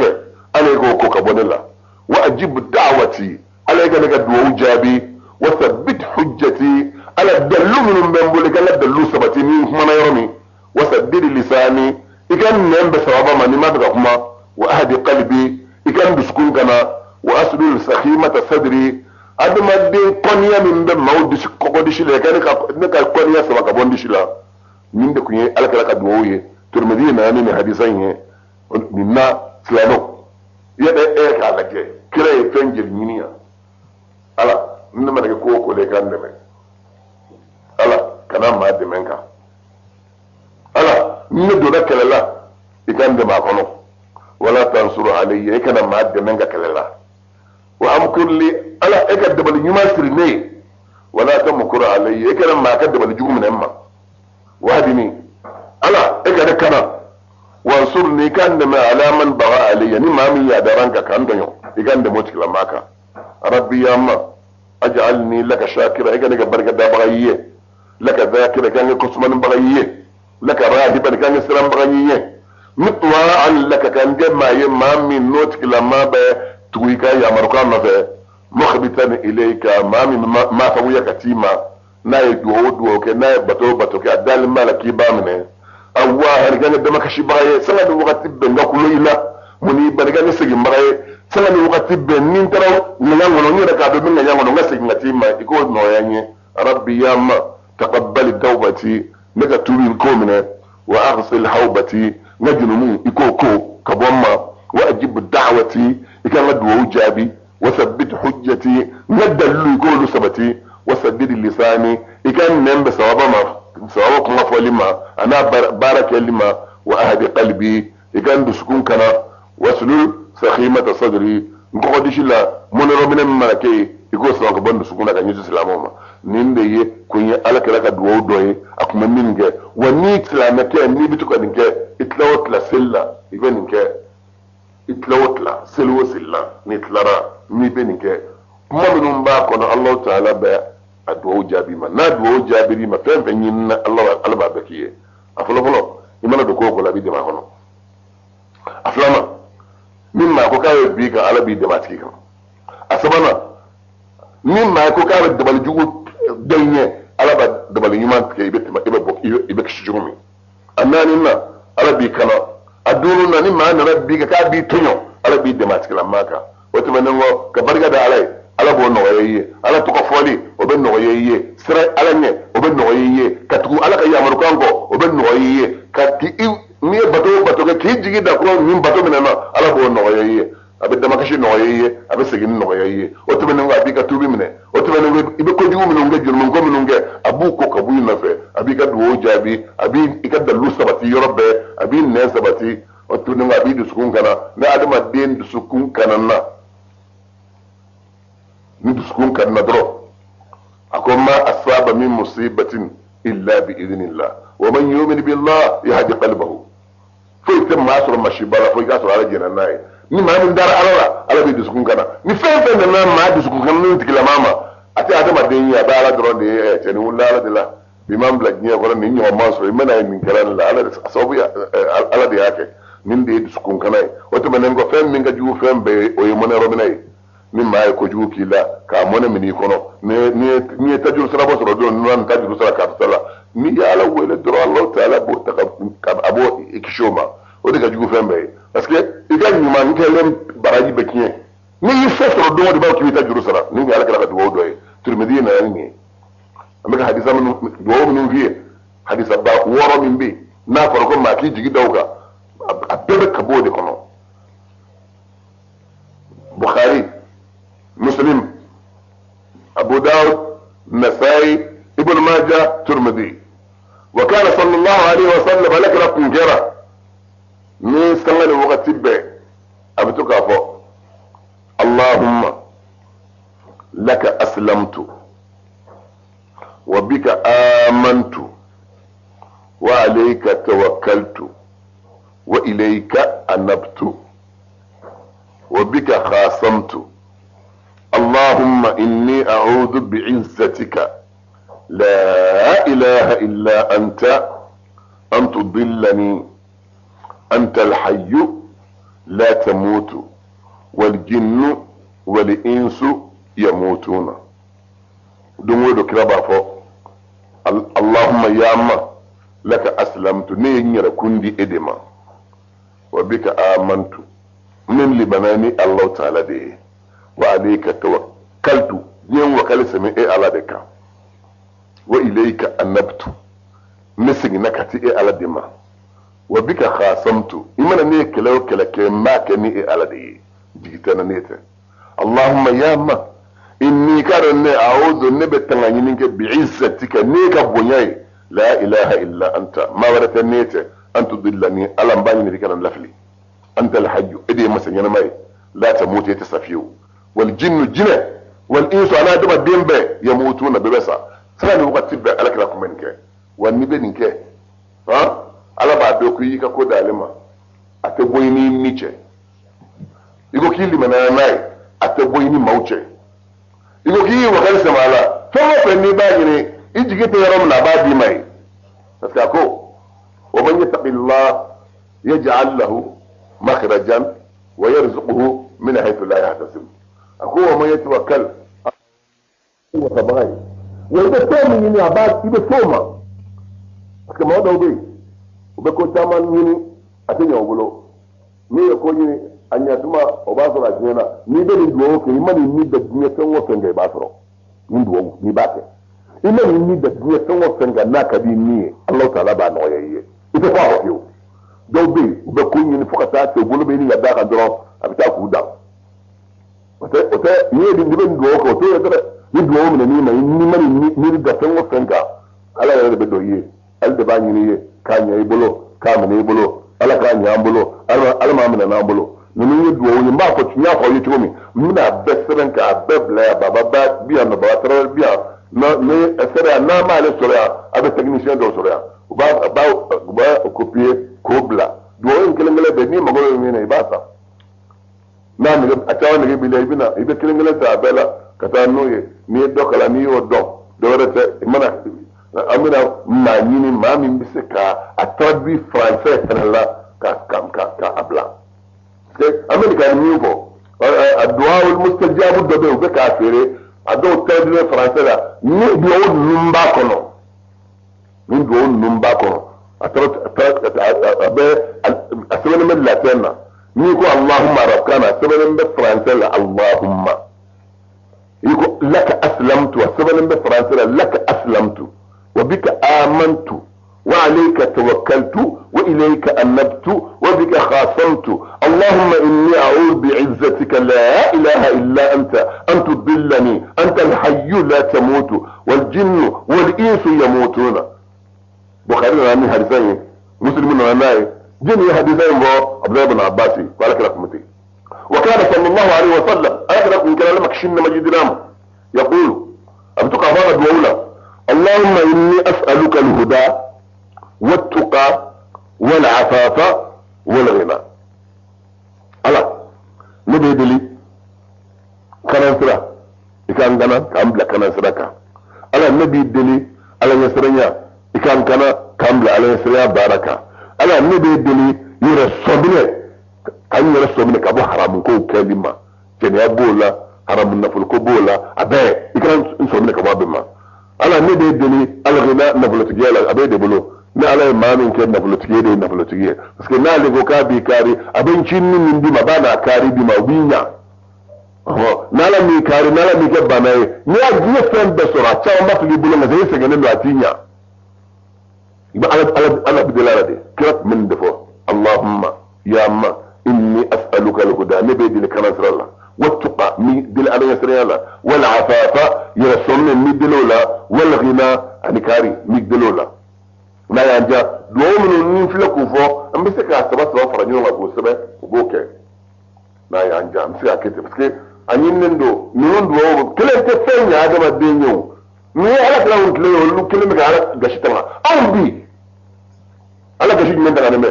عليك كوكا بونلا واجب دعوتي عليك انا دعوه جابي وثبت حجتي على دلو من بنبولك على دلو سبتي من ما يرمي وسدد لساني إكان نم بسبب ما نما بقما واهدي قلبي إكان بسكون كما واسلل سخيمة صدري adamaden kɔniya min bɛ maaw disi kɔkɔ disi la ne ka kɔniya saba ka bɔ n disi la nin de tun ye ala kɛra ka dugawu ye Tirmidhi nana ni nin hadisa in ye nin na silamɛw i yɛrɛ k'a lajɛ kira ye fɛn jeli ɲini yan ala Ne mana kɛ ko o ko la, i ka n dɛmɛ. Ala kana maa dɛmɛ n kan. Ala, ni ne donna kɛlɛ la, i ka n dɛmɛ a kɔnɔ. Wala tansuru alayya, i kana maa dɛmɛ n ka kɛlɛ la. Wa amkur li, Ala, e ka dabali ɲuman siri ne ye. Wala tamkur alayya, i kana maa ka dabali jugu minɛ n ma. Wahdini, Ala, e ka ne kana. Wansurni, i ka n dɛmɛ ala man baga alayya, ni maa min yadara n kan ka n tɔɲɔ, i ka n dɛmɛ o tigilamaa kan. Rabbi, ya ma aj'alni laka shakira, i ka ne kɛ barikadabaga ye. Laka dhakira, i ka n kɛ kosumanibaga ye. Laka rahiban, i ka n kɛ siranbaga ye. Mutwa'an laka, ka n kɛ maa ye, maa min n'o tigilamaa bɛ tugu i ka yamarukan nɔfɛ. Mukhbitan ilayka, maa min maafaguya ka t'i ma, n'a ye duwawu o duwawu kɛ, n'a ye bato o bato kɛ, a dalen b'a la k'i b'a minɛ. Awahan, i ka n kɛ damakasibaga ye sanga ni wagati bɛɛ, n ka kulo i la. Muniban, i ka n kɛ seginbaga ye sanga ni wagati bɛɛ. Ni n taara ŋaɲa kɔnɔ, n yɛrɛ k'a dɔn n bɛ ŋaɲa kɔnɔ, n ka segin ka t'i ma, i k'o nɔgɔya n ye. Rabbi, ya ma taqabbal tawbati, ne ka tuubi i k'o minɛ. Wa aghsil hawbati, n ka junumu i k'o ko ka bɔ n ma. Wa ajib da'wati, i ka n ka duwawu jaabi. Wa sabbit hujjati, n ka dalilu i k'olu sabati. Wa saddid lisani, i ka n nɛn bɛn sawaba ma, sawaba kuma fɔli ma, a n'a baara kɛli ma. Wa ahdi qalbi, i ka n dusukun kana. Waslul sakhimata sadri, n kɔgɔdisi la mɔnɛrɔminɛ min mana kɛ yen, i k'o sama ka bɔ n dusukun na ka ɲɛsin silamɛw ma. Nin de ye kun ye Ala kira ka duwawu dɔ ye, a tun bɛ min kɛ. Wa ni silamɛkɛ, n'i bɛ to ka nin kɛ, i tila o tila seli la, i bɛ nin kɛ. I tila o tila seli o seli la, n'i tilara, n'i bɛ nin kɛ, kuma minnu b'a kɔnɔ, Alahu taala bɛ a duwawu jaabi ma. N'a duwawu jaabir'i ma, fɛn fɛn ɲinina Ala b'a bɛɛ k'i ye. A fɔlɔ fɔlɔ, i mana don ko o ko la, a b'i dɛmɛ a kɔnɔ. A filanan, ni maa ko k'a bɛ bin i kan, Ala b'i dɛmɛ a tigi kan. A sabanan, ni maa ko k'a bɛ dabali jugu da i ɲɛ, Ala b'a dabali ɲuman tigɛ, i bɛ tɛmɛ, i bɛ bɔ, i bɛ kisi cogo min. A naaninan, Ala b'i kana. A duurunan, ni maa nana bin i kan k'a b'i tɔɲɔ, Ala b'i dɛmɛ a tigilamaa kan. O tɛmɛnen kɔ, ka barika da Ala ye, Ala b'o nɔgɔya i ye. Ala tɔgɔ fɔli, o bɛ nɔgɔya i ye. Siran Ala ɲɛ, o bɛ nɔgɔya i ye. Ka tugu Ala ka yamarukan kɔ, o bɛ nɔgɔya i ye. Ka k'i n'i ye bato o bato kɛ, k'i jigi da ko nin bato minɛna, Ala b'o nɔgɔya i ye. A bɛ damakasi nɔgɔya i ye, a bɛ seginni nɔgɔya i ye. O tɛmɛnen kɔ, a b'i ka tuubi minɛ. O tɛmɛnen kɔ, i bɛ kojugu minnu kɛ, jurumunko minnu kɛ, a b'u ko ka bɔ i nɔfɛ. A b'i ka dugawu jaabi, a b'i ka dalilu sabati yɔrɔ bɛɛ, a b'i nɛn sabati. O tɛmɛnen kɔ, a b'i dusukun kana. Ni adamaden dusukun kanana, ni dusukun kanana dɔrɔn, a ko ma asaba min musibatin illa bi idhnillah wa man yu'min billah yahdi qalbahu. Foyi tɛ maa sɔrɔ masiba la fo i k'a sɔrɔ Ala jɛnna n'a ye. Ni maa min dara Ala la, Ala b'i dusukun kana. Ni fɛn fɛn nana maa dusukun kana ni tigilamaa ma, a tɛ adamaden ye, a bɛ Ala dɔrɔn de ye. Cɛnin wulila Ala de la, bi m'an bila diɲɛ kɔnɔ, nin ɲɔgɔn ma sɔrɔ, i mana ye nin kɛra nin la, Ala de sababu ya, Ala de y'a kɛ. Nin de ye dusukun kana ye. O tɛmɛnen kɔ, fɛn min ka jugu fɛn bɛɛ ye, o ye mɔnɛ yɔrɔ minɛ ye. Ni maa ye kojugu k'i la k'a mɔnɛ minɛ i kɔnɔ, n'i ye tajuru sara bɔ sɔrɔ don, n'i ma tajuru sara karisa la, n'i ye Ala wele dɔrɔn, Alahu taala b'o ta ka a b'o kisi o ma. O de ka jugu fɛn bɛɛ ye, parce que i ka ɲuman kɛlen baraji bɛ tiɲɛ. N'i y'i fɛn sɔrɔ don o don, i b'a fɔ k'i bɛ tajuru sara. Nin ye Ala kira ka dugawu dɔ ye. Tirmidhi nana ni nin ye. An bɛ ka hadisa minnu, dugawu minnu f'i ye, hadisa ba 6 min bɛ yen n'a fɔra ko maa k'i jigi da o kan, a bɛɛ bɛ ka bɔ o de kɔnɔ. Bukhari, Muslim, Abu Dawud, Nasai, Ibn Majah, Tirmidhi. Wa kana sallallahu alaihi wa sallam, ala kira kun kɛra ni sanga ni wagati bɛɛ a bɛ to k'a fɔ Allahumma laka aslamtu wa bika amantu wa alayka tawakkaltu wa ilayka anabtu wa bika khasamtu Allahumma inni a'udhu bi'izzatika la ilaha illa anta an tudillani anta al-hayyu la tamutu wal jinnu wal insu yamutuna. Don o don kira b'a fɔ Allahumma ya ma laka aslamtu, ne ye n yɛrɛ kun di e de ma, wa bika amantu, min libana ni Allahu ta'ala de ye, wa alayka tawakkaltu, n ye n wakali sɛmɛ e Ala de kan, wa ilayka anabtu, ne seginna ka ti e Ala de ma, wa bika khasamtu, i mana ne ye kɛlɛ o kɛlɛ kɛ, n b'a kɛ ni e Ala de ye, jigi tɛ n na ne tɛ. Allahumma ya ma Inni k'a dɔn ne a'udhu ne bɛ tanga ɲini kɛ bi'izzatika n'e ka bonya ye la ilaha illa anta maa wɛrɛ tɛ n'e tɛ an tudillani ala n b'a ɲini i kana n lafili anta alhayyu e de ye masa ɲɛnama ye la tamutu e tɛ sa fiyewu wal jinnu jinɛ wal insu ani adamaden bɛɛ yamutuna bɛɛ bɛ sa sanga ni wagati bɛɛ ala kira kun bɛ nin kɛ wa n'i bɛ nin kɛ han ala b'a dɔn ko i y'i ka ko d'ale ma a tɛ bɔ i ni ni cɛ i ko k'i limaniyana n'a ye a tɛ bɔ i ni maaw cɛ i ko k'i y'i wakali sɛmɛ a la fɛn o fɛn n'i b'a ɲini i jigi tɛ yɔrɔ min na a b'a d'i ma yen parce que a ko wa man yattaqillah yaj'al lahu makhrajan wa yarzuquhu min haythu la yahtasib a ko wa man yatawakkal wasabaga ye wa i bɛ fɛn min ɲini a b'a i bɛ s'o ma parce que mɔgɔ dɔw bɛ yen u bɛ ko caman ɲini a tɛ ɲɛ u bolo n'u ye ko ɲini a ɲɛtuma o b'a sɔrɔ a tiɲɛna n'i bɛ nin dugawu kɛ i ma nin ni da diɲɛ fɛn o fɛn kan i b'a sɔrɔ nin dugawu n'i b'a kɛ i ma nin ni da diɲɛ fɛn o fɛn kan n'a ka di ni ye Alahu taala b'a nɔgɔya i ye i tɛ fɔ a kɔ fiyewu dɔw bɛ yen u bɛ ko ɲini fo ka taa se u bolo bɛ ɲini ka d'a kan dɔrɔn a bɛ taa k'u dan o tɛ o tɛ n'i ye nin bɛ nin dugawu kɛ o t'o ye dɛ ni dugawu minɛ n'i ma n'i ma nin miiri da fɛn o fɛn kan ala yɛrɛ de bɛ don i ye ale de b'a ɲini i ye k'a ɲɛ i bolo k'a minɛ i bolo ala k'a ɲɛ an bolo ala m'a minɛ n'an bolo ninnu ye dugawu ye n b'a fɔ n y'a fɔ aw ye cogo min n bɛna a bɛɛ sɛbɛn k'a bɛɛ bila yan baba ba bi yan nɔ baba tarawele bi yan ni sɛbɛn yan n'an m'ale sɔrɔ yan a bɛ technicien dɔw sɔrɔ yan u b'a u b'a copier k'o bila dugawu in kelen kelen bɛɛ n'i mago bɛ min na i b'a san n'a nege a caman nege b'i la i bɛna i bɛ kelen kelen ta a bɛɛ la ka taa n'o ye n'i ye dɔ kalan n'i y'o dɔn dɔ wɛrɛ tɛ i mana an bɛna maa ɲini maa min bɛ se ka a traduit français fana la ka ka ka ka a bila parce que an bɛ nin ka min fɔ a duwa mustajabu dɔ bɛ yen u bɛ k'a feere a dɔw traduit français la ni duwawu ninnu b'a kɔnɔ ni duwawu ninnu b'a kɔnɔ a a bɛ a sɛbɛnnen bɛ latin na n'i ko allahumma arabukan na a sɛbɛnnen bɛ français la allahumma i ko laka aslamtu a sɛbɛnnen bɛ français la laka aslamtu wa bika amantu wa alayka tawakkaltu wa ilayka anabtu wa bika khasamtu allahumma inni a'udhu bi'izzatika la ilaha illa anta an tudillani anta alhayyu la tamutu wal jinnu wal insu yamutuna bukhari nana ni hadisa ye muslim nana n'a ye jɔnni ye hadisa in bɔ abdulayi bin abbas ko ala kira kun bɛ ten wa kana sallallahu alaihi wa sallam ala kira kun kɛra ala ma kisi ni nɛɛma jidila ma yaqulu a bɛ to k'a fɔ a ka duwawu la allahumma inni as'aluka alhuda wattuqa wal-afafa wal-ghina ala ne b'e deli kanan sira i k'an kana k'an bila kanan sira kan ala ne b'i deli ala ɲɛsiranya i k'an kana k'an bila ala ɲɛsiranya baara kan ala ne b'e deli yɛrɛ sɔminɛ k'an yɛrɛ sɔminɛ ka bɔ haramu kow kɛli ma jɛnɛya b'o la haramu nafoloko b'o la a bɛɛ i kana n sɔminɛ ka bɔ a bɛɛ ma ala ne b'e deli alghina nafolotigiya la a b'e de bolo ni ala ye maa min kɛ nafolotigi ye de ye nafolotigi ye parce que n'ale ko k'a b'i kari a bɛ ncinin min d'i ma a b'a n'a kari d'i ma o b'i ɲa n'ala m'i kari n'ala m'i kɛ bana ye n'i y'a diɲɛ fɛn bɛɛ sɔrɔ a caman b'a fili i bolo nka e sɛgɛnnen don a t'i ɲa i bɛ ala ala ala bɛ deli ala de kira tun bɛ nin de fɔ allahumma ya ma inni as'aluka al-huda ne b'e deli kana sira la wattuqa mi deli ala ɲɛsiranya la wal afafa yɛrɛ sɔminɛ mi deli o la wal ghina ani kari mi deli o la n'a y'an diya duwawu minnu ni filɛ k'u fɔ an bɛ se k'a saba saba fara ɲɔgɔn kan k'o sɛbɛn u b'o kɛ n'a y'an diya an bɛ se k'a kɛ ten parce que a ɲininen don ninnu duwawu kelen tɛ fɛn ɲɛ adamaden ye o nin ye ala kira kun tile ye olu kelen bɛ ka ala gasi tanga anw bi ala gasi jumɛn tanganen bɛ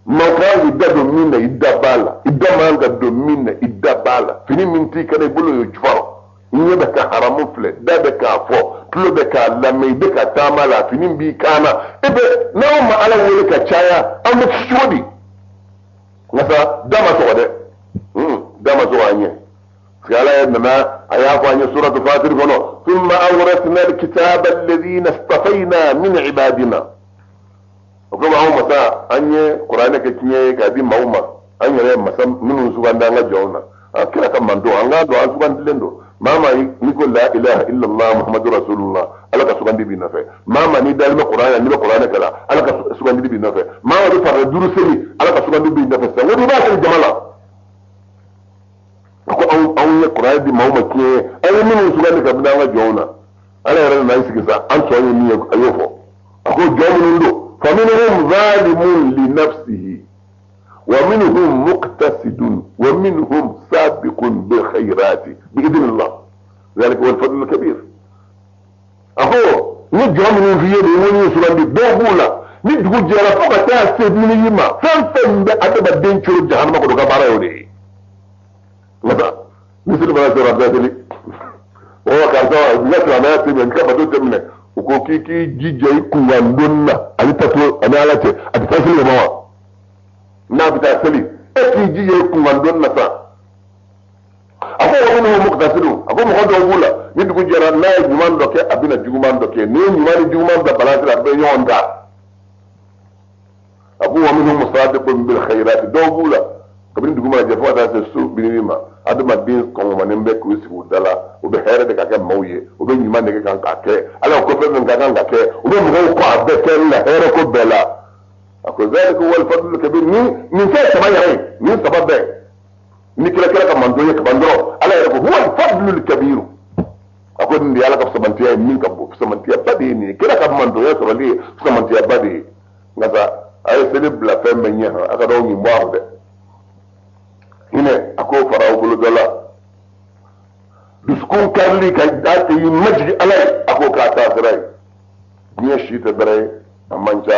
maa kan k'i da don min na i da b'a la i da man ka don min na i da b'a la fini min t'i kana i bolo y'o jukɔrɔ i ɲɛ bɛ ka haramu filɛ da bɛ k'a fɔ tulo bɛ k'a lamɛn i bɛ ka taama la fini b'i kan na e bɛ n'anw ma ala wele ka caya an bɛ kisi cogo di nka sa da ma sɔgɔ dɛ da ma sɔgɔ an ɲɛ parce que ala ye nana a y'a fɔ an ye suratu fatir kɔnɔ thumma awrasna alkitaba alladhina istafayna min ibadina o komi anw masa an ye kuranɛ kɛ tiɲɛ ye k'a di maaw ma an yɛrɛ ye masa minnu sugandi an ka jɔnw na an kira ka mantɔn an k'a dɔn an sugandilen don maa maa n'i ko la ilaha illallah muhammadu rasulullah ala ka sugandi b'i nɔfɛ maa maa n'i dalen bɛ kuranɛ n'i bɛ kuranɛ kalan ala ka sugandili b'i nɔfɛ maa maa bɛ farida duuru seli ala ka sugandi b'i nɔfɛ sisan o de b'a seli jama la A ko anw ye kuranɛ di maaw ma tiɲɛ ye, an ye minnu sugandi kabini an ka jɔnw na. Ala yɛrɛ nana i sigi sa, an tɔ ye min ye, a y'o fɔ. A ko jɔn minnu don, faminhum zalimun li nafsihi wa minhum muqtasidun wa minhum sabiqun bil khayrati bi idhnillah zalika huwa al-fadl al-kabir. A ko ni jɔn minnu f'i ye nin ye, n y'u sugandi, dɔw b'u la ni dugu jɛra fo ka taa se miniji ma, fɛn fɛn bɛ adamaden coro jahanama kɔnɔ, ka baara y'o de ye. Nka ni seli mana sera, bɛɛ seli o karisa n ka silamɛya tɛ minɛ, n ka bato tɛ minɛ. U ko k'i k'i jija i kunkan donni na, ani tato ani ala cɛ, a tɛ taa seli ma wa? N'a bɛ taa seli, e k'i jija i kunkan donni na sa. A ko wa minhum muqtasidun, a ko mɔgɔ dɔw b'u la, ni dugu jɛra, n'a ye ɲuman dɔ kɛ, a bɛna juguman dɔ kɛ. N'i ye ɲuman ni juguman bila balance la, a bɛ ɲɔgɔn ta. A ko wa minhum sabiqun bil khayrati, dɔw b'u la kabini dugu mana jɛ fo ka taa se su binni ma, adamaden kɔngɔmanen bɛ k'u sigi u da la, u bɛ hɛrɛ de ka kɛ maaw ye, u bɛ ɲuman de kan k'a kɛ, ala ko fɛn min ka kan ka kɛ, u bɛ mɔgɔw kɔ a bɛɛ kɛli la, hɛrɛ ko bɛɛ la. A ko zalika huwa al-fadlu kabir. Nin fɛn saba yɛrɛ ye, nin saba bɛɛ ni kira ka mantɔn ye kaban dɔrɔn, ala yɛrɛ ko huwa al-fadlu kabir. A ko nin de ye ala ka fisamantiya ye, min ka bon, fisamantiyaba de ye nin ye, kira ka mantɔnya sɔrɔli ye fisamantiyaba de ye. Nka sa, a ye seli bila fɛn bɛɛ ɲɛ han, a ka dɔw ɲin bɔ a rɔ dɛ. Hinɛ, a k'o fara aw bolo dɔ la, dusukun karili ka da k'i majigin ala ye, a k'o k'a taasira ye. Diɲɛ si tɛ bɛrɛ ye, a man ca,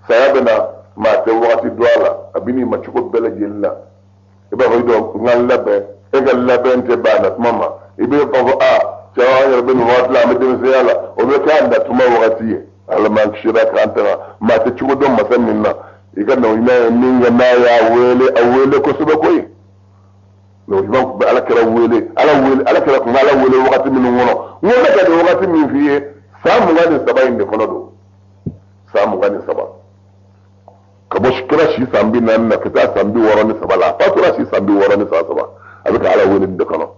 saya bɛ na, maa tɛ wagati dɔn a la, a bɛ n'i ma cogo bɛɛ lajɛlen na. I b'a fɔ i dɔn n ka labɛn, e ka labɛn tɛ bɛn a na tuma ma. I bɛ b'a fɔ a cɛ, an yɛrɛ bɛ nin wagati la, an bɛ denmisɛnya la, o bɛ kɛ a na tuma wagati ye. Ala m'an kisira k'an tanga, maa tɛ cogo dɔn masa min na. I ka na ɲuman ye min kɛ, n'a y'a wele, a wele kosɛbɛ koyi. Mɛ ɲuman tun bɛ ala kira wele, ala wele, ala kira tun bɛ ala wele wagati minnu kɔnɔ. N ko ne ka nin wagati min f'i ye, san 23 in de kɔnɔ don, san 23, ka bɔ kira si san 40 na ka taa san 63 la, a fatura si san 63, a bɛ ka ala wele nin de kɔnɔ.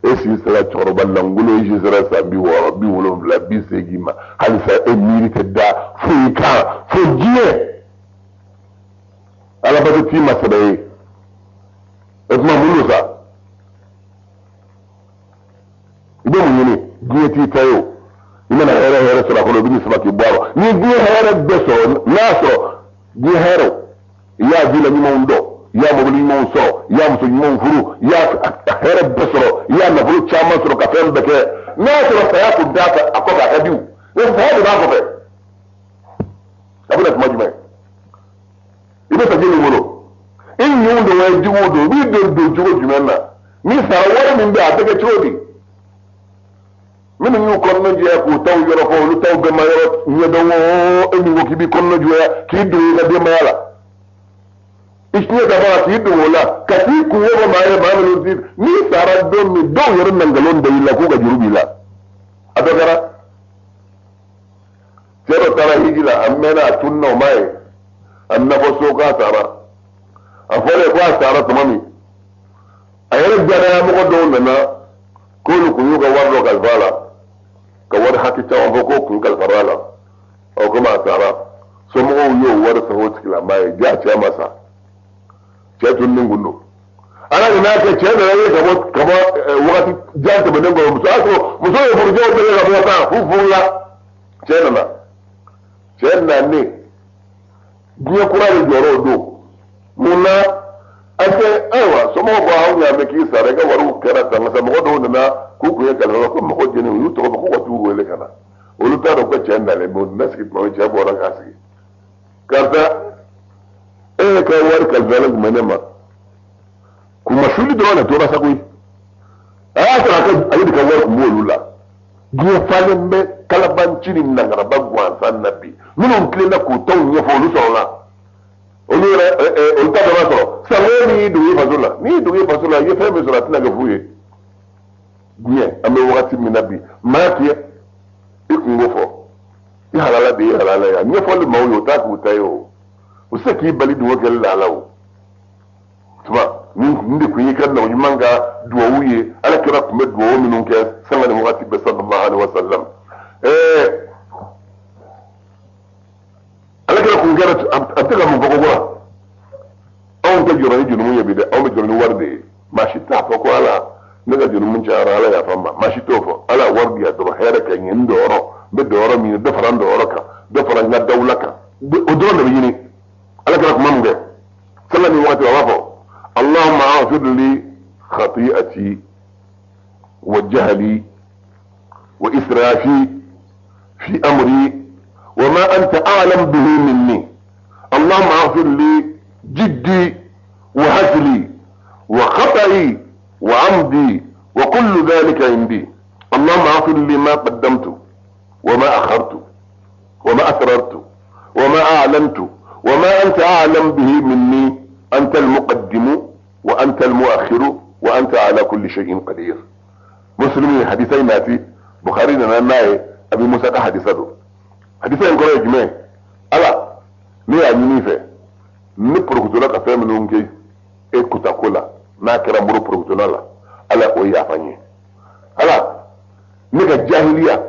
E si sera cɛkɔrɔba lankolon, e si sera san 60, 70, 80 ma, halisa e miiri tɛ da foyi kan fo diɲɛ. Alabato t'i ma sɛbɛ ye. O tuma mun don sa? I bɛ mun ɲini? Diɲɛ t'i ta ye o. I mana hɛrɛ hɛrɛ sɔrɔ a kɔnɔ, i bɛ sama k'i bɔ a rɔ. Ni diɲɛ hɛrɛ bɛɛ sɔrɔ, n'a sɔrɔ diɲɛ hɛrɛ, i y'a villa ɲumanw dɔn, i y'a mobili ɲumanw sɔrɔ, i y'a muso ɲumanw furu, i y'a hɛrɛ bɛɛ sɔrɔ, i y'a nafolo caman sɔrɔ ka fɛn bɛɛ kɛ, n'a sɔrɔ saya kun t'a a kɔfɛ, a ka di o. Saya de b'a kɔfɛ. A bɛna tuma jumɛn? I bɛ sa jeli bolo, i ɲinw don wa, i juguw don, i b'i don don cogo jumɛn na? Ni sara wari min bɛ, a bɛ kɛ cogo di? Minnu y'u kɔnɔna jɛya k'u taw yɔrɔ fɔ, olu taw bɛɛ ma yɔrɔ ɲɛdɔn o. E min ko k'i b'i kɔnɔna jɛya k'i don i ka denbaya la, i tiɲɛ ka fara k'i don o la, ka t'i kungo fɔ maa ye, maa minnu ti, n'i sara don min, dɔw yɛrɛ na nkalon da i la k'u ka juru b'i la. A dɔ kɛra cɛ dɔ taara hiji la, a mɛnna, a tununna, o m'a ye, a nana fɔ so k'a sara. A fɔlen ko a sara tuma min, a yɛrɛ danayamɔgɔ dɔw nana k'olu kun y'u ka wari dɔ kalifa a la, ka wari hakɛ caman fɔ k'o kun kalifara a la. Ɔ, komi a sara, somɔgɔw y'o wari san o tigilamaa ye. Ja cɛ ma sa, cɛ tununnen kun don. Ala nana kɛ cɛ nana ye ka bɔ wagati jan tɛmɛnen kɔnɔ, muso y'a sɔrɔ muso ye furujɛw bɛɛ kɛ ka bɔ kan f'u furula. Cɛ nana, cɛ nanen, diɲɛ kura de jɔra o don. Mun na a tɛ? Ayiwa, somɔgɔw ko anw y'a mɛn k'i sara, i ka wariw kɛra tan. Nka mɔgɔ dɔw nana k'u kun ye kalifa ko mɔgɔ jeni, u y'u tɔgɔ fɔ ko ka t'u wele ka na. Olu t'a dɔn ko cɛ nalen bɛ. U nana sigi tuma min, cɛ bɔra k'a sigi: karisa, e ka wari kalifalen tun bɛ ne ma. Kuma suli dɔrɔn de tora sa koyi. A y'a sɔrɔ a ka ale de ka wari tun b'olu la. Diɲɛ falen bɛ kalabanci ni nangaraba gansan na bi. Minnu tilenna k'u taw ɲɛfɔ, olu sɔrɔla, olu yɛrɛ olu ta dɔ b'a sɔrɔ. Sango n'i y'i dogo i faso la, n'i y'i dogo i faso la, i ye fɛn min sɔrɔ, a tɛna kɛ fu ye. Diɲɛ, an bɛ wagati min na bi, maa k'i i kungo fɔ, i halala de ye halala ye, a ɲɛfɔli maaw ye, o t'a k'u ta ye o. U tɛ se k'i bali dugawu kɛli la ala o tuma. Nin de kun y'i ka nabi ɲuman ka duwawu ye, ala kira tun bɛ duwawu minnu kɛ sanga ni wagati bɛɛ, sallallahu alaihi wa sallam. Ala kira kun kɛra a bɛ se ka mun fɔ ko kura? Anw tɛ jɔrɔ ni jurumu ye bi dɛ, anw bɛ jɔrɔ ni wari de ye. Maa si t'a fɔ ko Ala, ne ka jurumu cayara, Ala yafa n ma. Maa si t'o fɔ. Ala, wari di yan dɔrɔn, hɛrɛ kɛ n ye, n dɔyɔrɔ, n bɛ dɔyɔrɔ min, dɔ fara n dɔyɔrɔ kan, dɔ fara n ka dawula kan, o dɔrɔn de bɛ ɲini. Ala kɛra kuma min kɛ sanga ni waati, a b'a fɔ: Allahumma aghfir li khati'ati wa jahli wa israfi fi amri wa ma anta a'lam bihi minni. Allahumma aghfir li jiddi wa hazli wa khata'i wa amdi wa kullu dhalika indi. Allahumma aghfir li ma qaddamtu wa ma akhartu wa ma asrartu wa ma a'lantu wa ma anta a'lam bihi minni. Anta al-muqaddimu wa anta al-mu'akhiru wa anta ala kulli shay'in qadir. Muslim ye hadisa in nati, Bukhari nana n'a ye, Abi Musa ka hadisa don. Hadisa in kɔrɔ ye jumɛn? Ala, ne y'a ɲini i fɛ, ne porokotola ka fɛn minnu kɛ e kutako la, n'a kɛra n bolo porokotola la, Ala, o yafa n ye. Ala, ne ka jahiliya,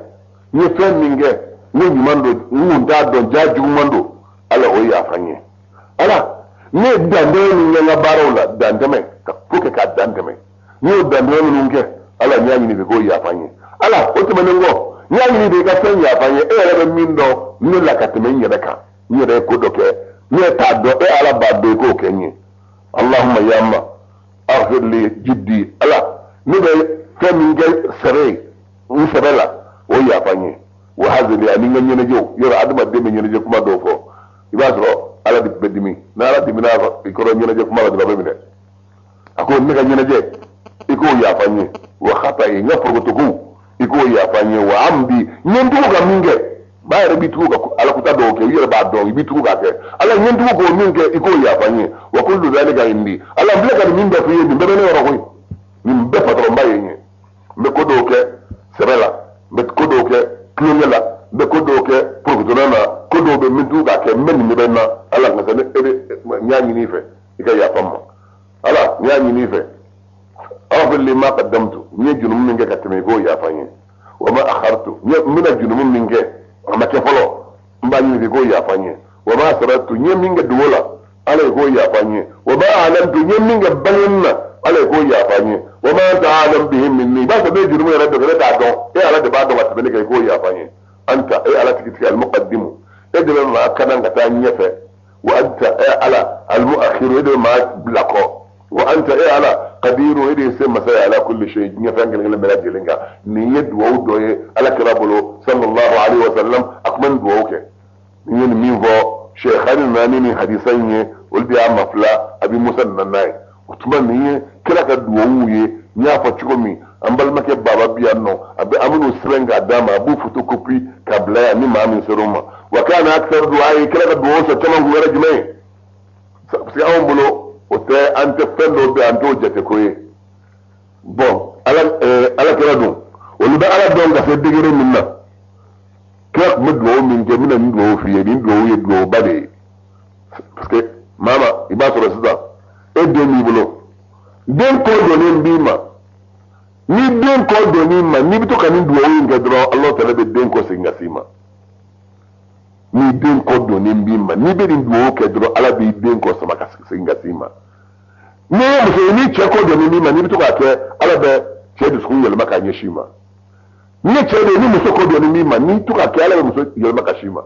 n ye fɛn min kɛ, ne ɲuman don, n kun t'a dɔn, ja juguman don, Ala, o yafa n ye. Ala, ne ye dantɛmɛ min kɛ n ka baaraw la, dantɛmɛ ka ko kɛ k'a dantɛmɛ, n y'o dantɛmɛ minnu kɛ, Ala, n y'a ɲini fɛ k'o yafa n ye. Ala, o tɛmɛnen kɔ, n y'a ɲini fɛ i ka fɛn yafa n ye, e yɛrɛ bɛ min dɔn ne la ka tɛmɛ n yɛrɛ kan, n yɛrɛ ye ko dɔ kɛ, ne yɛrɛ t'a dɔn, e Ala b'a dɔn, i k'o kɛ n ye. Allahumma ya ma aghfir li jiddi. Ala, ne bɛ fɛn min kɛ sɛbɛ ye n sɛbɛ la, o yafa n ye. Wa hazili, ani n ka ɲɛnajɛw. Yɔrɔ adamaden bɛ ɲɛnajɛ kuma dɔw fɔ, i b'a sɔrɔ Ala de bɛ dimi. N'Ala dimina i kɔrɔ ɲɛnajɛ kuma la dɔrɔn, a bɛ minɛ. A ko ne ka ɲɛnajɛ, i k'o yafa n ye. Wa khata'i, n ka forokotokow, i k'o yafa n ye. Wa amdi, n ye n tugu ka min kɛ, maa yɛrɛ b'i tugu ka alakuta dɔw kɛ, i yɛrɛ b'a dɔn i b'i tugu k'a kɛ. Ala, n ye n tugu k'o min kɛ, i k'o yafa n ye. Wa kullu dhalika indi. Ala, n filɛ ka nin min bɛɛ f'i ye, nin bɛɛ bɛ ne yɔrɔ koyi, nin bɛɛ patɔrɔnba ye n ye. N bɛ ko dɔw kɛ sɛbɛ la, n bɛ ko dɔw kɛ tulonkɛ la, n bɛ ko dɔw kɛ porokotola na, ko dɔw bɛ min tugu k'a kɛ, n bɛ nin de bɛ n na. Ala, nka ne e de, n y'a ɲini i fɛ i ka yafa n ma. Ala, n y'a ɲini i fɛ, aghfir li ma qaddamtu, n ye jurumu min kɛ ka tɛmɛ, i k'o yafa n ye. Wa ma akhartu, n bɛna jurumu min kɛ, a ma kɛ fɔlɔ, n b'a ɲini i k'o yafa n ye. Wa ma asrartu, n ye min kɛ dogo la, Ala, i k'o yafa n ye. Wa ma a'lantu, n ye min kɛ bangeni na, Ala, i k'o yafa n ye. Wa ma anta a'lam bihi minni, i b'a sɔrɔ ne ye jurumu yɛrɛ dɔ kɛ, ne t'a dɔn, e Ala de b'a dɔn ka tɛmɛ ne kan, i k'o yafa n ye. Anta, e Ala tigitigi, al-muqaddimu, e de bɛ maa kanan ka taa ɲɛfɛ. Wa anta, e Ala, al-mu'akhiru, e de bɛ maa bila kɔ. Wa anta, e Ala, qadiru, e de ye se masa ye, ala kulli shay, diɲɛ fɛn kelen kelen bɛɛ lajɛlen kan. Nin ye duwawu dɔ ye Ala kira bolo, sallallahu alaihi wa sallam, a tun bɛ nin duwawu kɛ. Nin ye nin min fɔ, Sheikhani nana ni nin hadisa in ye, olu de y'a mafila, Abi Musa nana n'a ye. O tuma nin ye kira ka duwawuw ye. N y'a fɔ cogo min, an balimakɛ baba bi yan nɔ, a bɛ an bɛn'o sɛbɛn k'a d'a ma, a b'u photocopie k'a bila yan ni maa min ser'o ma. Wa kana akthar du'a ye, kira ka duwawu sɔrɔ caman kun kɛra jumɛn ye? Parce que anw bolo o tɛ, an tɛ fɛn dɔw bɛ, an t'o jate ko ye. Bon, Ala, Ala kira dun, olu bɛ Ala dɔn ka se degré min na, kira tun bɛ duwawu min kɛ, n bɛna nin duwawu f'i ye. Nin duwawu ye duwawuba de ye, parce que maama, i b'a sɔrɔ sisan e den b'i bolo, den kɔ donnen b'i ma. Ni den kɔ donn'i ma, n'i bɛ to ka nin duwawu in kɛ dɔrɔn, Ala tala bɛ den kɔ segin ka s'i ma. Ni den kɔ donnen b'i ma, n'i bɛ nin duwawu kɛ dɔrɔn, Ala b'i den kɔ sama ka segin ka s'i ma. N'i ye muso ye, ni cɛ kɔ donnen b'i ma, n'i bɛ to k'a kɛ, Ala bɛ cɛ dusukun yɛlɛma k'a ɲɛsin i ma. N'i ye cɛ de ye, ni muso kɔ donnen b'i ma, n'i to k'a kɛ, Ala bɛ muso yɛlɛma ka s'i ma.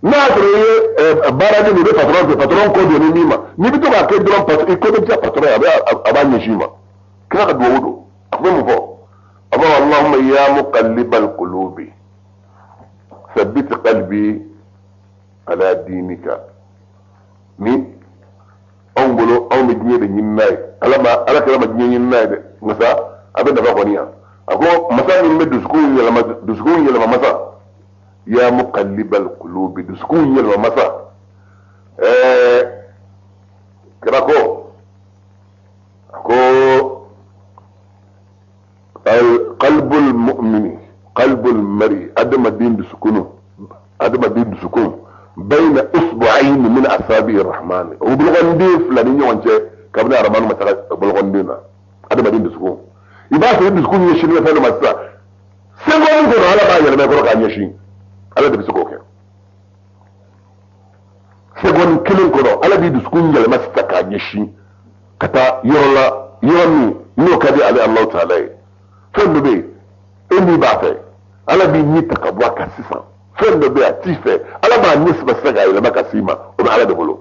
N'a y'a sɔrɔ i ye baaraden de ye, i bɛ patɔrɔn fɛ, patɔrɔn kɔ donnen b'i ma, n'i bɛ to k'a kɛ dɔrɔn, i ko bɛ diya patɔrɔn ye, a b'a ɲɛsin i ma. Kira ka duwawu don. A tun bɛ mun fɔ? A b'a fɔ: Allahumma ya muqallibal qulubi thabbit qalbi ala dinika. Ni anw bolo, anw bɛ diɲɛ de ɲini n'a ye. Ala ma, Ala kira ma diɲɛ ɲini n'a ye dɛ, nka sa a bɛ nafa kɔni yan. A ko masa min bɛ dusukun yɛlɛma, dusukun yɛlɛma masa, ya muqallibal qulubi, dusukun yɛlɛma masa. Kira ko, a ko qalbul mu'mini qalbul mari, adamaden dusukun, adamaden dusukun, bayna usbu'ayn min asabi rahman, o bolokɔnden fila ni ɲɔgɔn cɛ, kabini Aramani ma taga bolokɔnden na. Adamaden dusukun, i b'a sɔrɔ dusukun ɲɛsinnen bɛ fɛn dɔ ma sisan, seconde kɔnɔ Ala b'a yɛlɛma i kɔrɔ k'a ɲɛsin. Ala de bɛ se k'o kɛ seconde kelen kɔnɔ. Ala b'i dusukun yɛlɛma sisan k'a ɲɛsin ka taa yɔrɔ la. Yɔrɔ min n'o ka di ale Alahu taala ye. Fɛn dɔ bɛ yen e ni b'a fɛ, Ala b'i ni ta ka bɔ a kan sisan. Fɛn dɔ bɛ yen a t'i fɛ, Ala b'a ni saba sisan k'a yɛlɛma ka s'i ma, o bɛ Ala de bolo.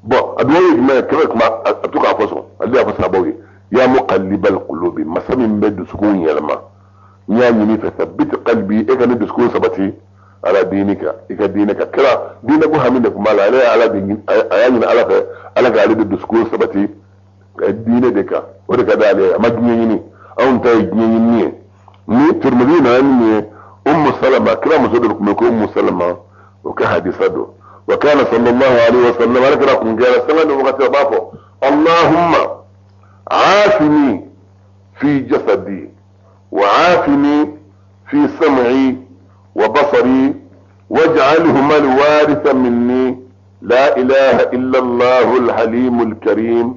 Bɔn a dugawu ye jumɛn ye? Kira kuma a to k'a fɔ sɔn, ale y'a fɔ sahabaw ye, ya muqallibal qulubi, masa min bɛ dusukun yɛlɛma, n y'a ɲini fɛ sabbit qalbi, e ka ne dusukun sabati ala diinika, i ka diinɛ kan. Kira diinɛ ko hami de tun b'a la, ale ye Ala de ɲini, a y'a ɲini Ala fɛ Ala k'ale de dusukun sabati diinɛ de kan, o de ka di ale ye, a ma diɲɛ ɲini. Anw ta ye diɲɛ ɲini ye. Ni Tirmidhi nana ni nin ye, Ummu Salama, kira muso dɔ tun bɛ ko Ummu Salama, o ka hadisa don. Wa kana sallallahu alaihi wa sallam, ala kira kun kɛra sanga ni wagati a b'a fɔ Allahumma aafini fi jasadi wa aafini fi sam'i wa basari waj'alhuma alwaritha minni la ilaha illa Allahu alhalim alkarim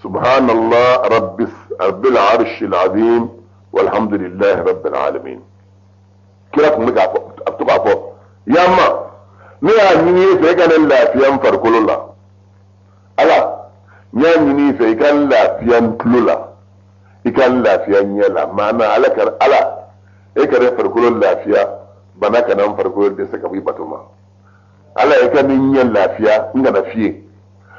subhanallah rabbil arshi alazim walhamdulillahi rabbil alamin. Kira kun bɛ k'a fɔ, a bɛ to k'a fɔ, ya ma ne y'a ɲini i fɛ i ka ne lafiya n farikolo la, Ala n y'a ɲini i fɛ i ka n lafiya n tulo la, i ka n lafiya n ɲɛ la. Maana ala ka ala e ka ne farikolo lafiya, bana kana n farikolo dɛsɛ ka bɔ i bato ma. Ala e ka ne ɲɛ lafiya, n kana fiye.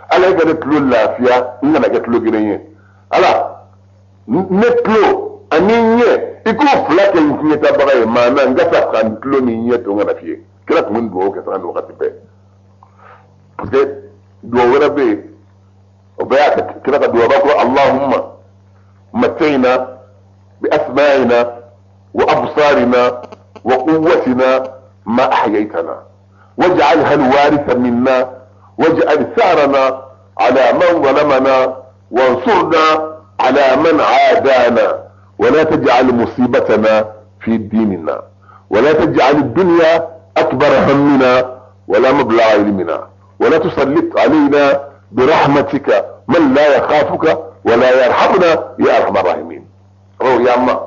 Ala e ka ne tulo lafiya, n kana kɛ tulo geren ye. Ala ne tulo ani ɲɛ i k'o fila kɛ n tiɲɛtabaga ye, maana n ka sa ka n tulo ni ɲɛ to n kana fiye. Kira tun bɛ dugawu kɛ sanga ni wagati bɛɛ, parce que dugawu wɛrɛ bɛ yen, o bɛɛ y'a kɛ kira ka dugawu b'a ko Allahumma mata'ina bi asma'ina wa absarina wa quwwatina ma ahyaytana waj'alha alwaritha minna waj'al tharana ala man zalamana wansurna ala man adana ولا تجعل مصيبتنا في ديننا ولا تجعل الدنيا أكبر همنا ولا مبلغ علمنا ولا تسلط علينا برحمتك من لا يخافك ولا يرحمنا يا أرحم الراحمين. رو يا أما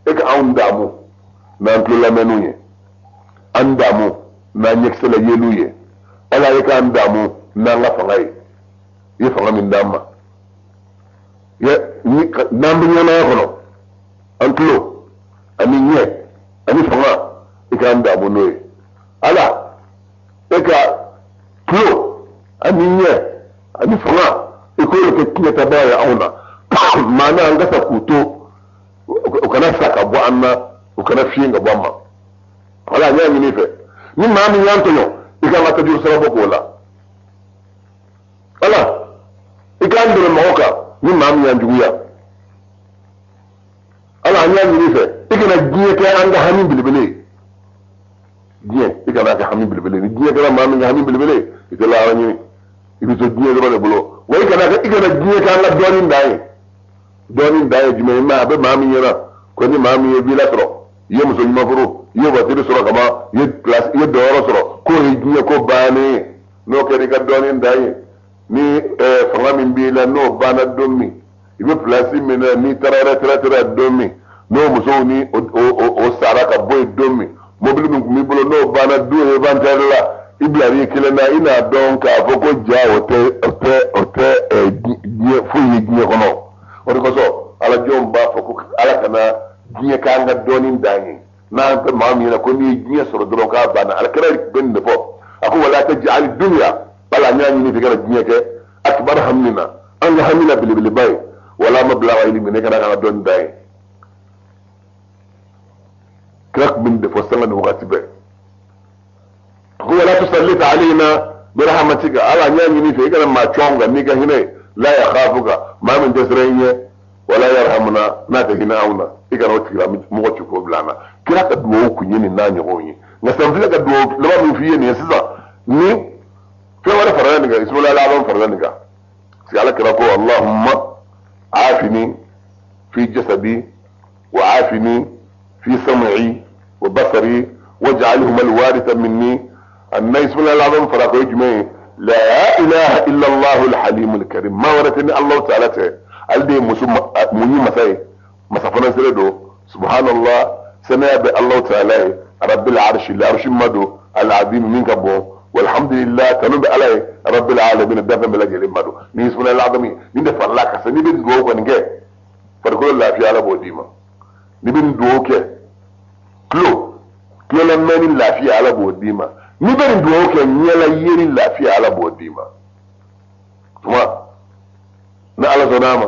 إك أون دامو ما أنتلو لمنوية أن دامو ما نكسل يلوية ألا إك أن دامو ما نغفغي يفغى من داما يا نام بنيانا يغنو an tulo ani ɲɛ ani fanga i k'an damu n'o ye. Ala e ka tulo ani ɲɛ ani fanga i k'olu kɛ tiɲɛtabaa ye anw na, maana an ka sa k'u to u kana sa ka bɔ an na, u kana fiyen ka bɔ an ma. Ala n y'a ɲini i fɛ ni maa min y'an tɔɲɔ i k'an ka tajuru sara bɔ k'o la. Ala i k'an dɛmɛ mɔgɔ kan ni maa min y'an juguya. Ala an y'a ɲini fɛ i kana diɲɛ kɛ an ka hami belebele ye, diɲɛ i kana kɛ hami belebele, ni diɲɛ kɛra maa min ka hami belebele i tɛ lahara ɲini, i bɛ to diɲɛ dɔrɔn de bolo. Wa i kana diɲɛ kɛ an ka dɔɔnin dan ye. Dɔɔnin dan ye jumɛn ye? A bɛ maa min ɲɛna ko ni maa min ye villa sɔrɔ, i ye muso ɲuman furu, i ye voiture sɔrɔ kaban, i ye place, i ye dɔyɔrɔ sɔrɔ, k'o ye diɲɛ ko bannen ye. N'o kɛra i ka dɔɔnin dan ye, ni fanga min b'i la n'o banna don min, i bɛ place min na n'i taara retraite la don min, n'o musow ni o sara ka bɔ yen don min, mobili min tun b'i bolo n'o banna du inventaire la, i bilar'i kelen na, i n'a dɔn k'a fɔ ko ja o tɛ diɲɛ foyi ye diɲɛ kɔnɔ. O de kosɔn ala jɔnw b'a fɔ ko ala kana diɲɛ k'an ka dɔɔnin dan ye. N'an tɛ maa min ɲɛna ko n'i ye diɲɛ sɔrɔ dɔrɔn k'a banna, ala kira bɛ nin de fɔ, a ko wala taj'al dunya, ala n y'a ɲini fɛ kana diɲɛ kɛ akbar hammina, an ka hamina belebeleba ye, wala mablagha ilmi, ne kana ka dɔnni dan ye. Kira tun bɛ nin de fɔ sanga ni wagati bɛɛ. Ko wala tusallit alayna birahmatika, ala n y'a ɲini fɛ i kana maa cɔn kan n'i ka hinɛ ye, la yakhafuka, maa min tɛ siran i ɲɛ, wala yarhamuna, n'a tɛ hinɛ anw na, i kana o tigila mɔgɔ ci k'o bila an na. Kira ka duwawu kun ye nin n'a ɲɔgɔnw ye. Nka san filɛ ka duwawu laban min f'i ye nin ye sisan, ni fɛn wɛrɛ farala nin kan, ismaila laban farala nin kan. Parce que ala kira ko Allahumma afini fi jasadi wa afini fi sam'i wa basari waj'alhuma alwaritha minni. Anna ismaila laban fara ko jumɛn ye? La ilaha illa Allah alhalim alkarim. Ma wɛrɛ tɛ ni Allah ta'ala tɛ, ale de ye muso muɲu masa ye, masa fana sere don. Subhanallah, sɛnɛya bɛ Allah ta'ala ye, rabbil arshi, l'arshi ma don, al-azim min ka bon, walhamdulillah tanu bɛ ala ye, rabbil alamin dafɛn bɛɛ lajɛlen ma don. Ni ismaila laban ni de farala kan sa, n'i bɛ dugawu kɔni kɛ, Farikolo lafiya, Ala b'o d'i ma. N'i bɛ nin dugawu kɛ, tulo tulolamɛnni lafiya, Ala b'o d'i ma. N'i bɛ nin dugawu kɛ, ɲɛla yeli lafiya, Ala b'o d'i ma. Tuma ni Ala sɔnna a ma,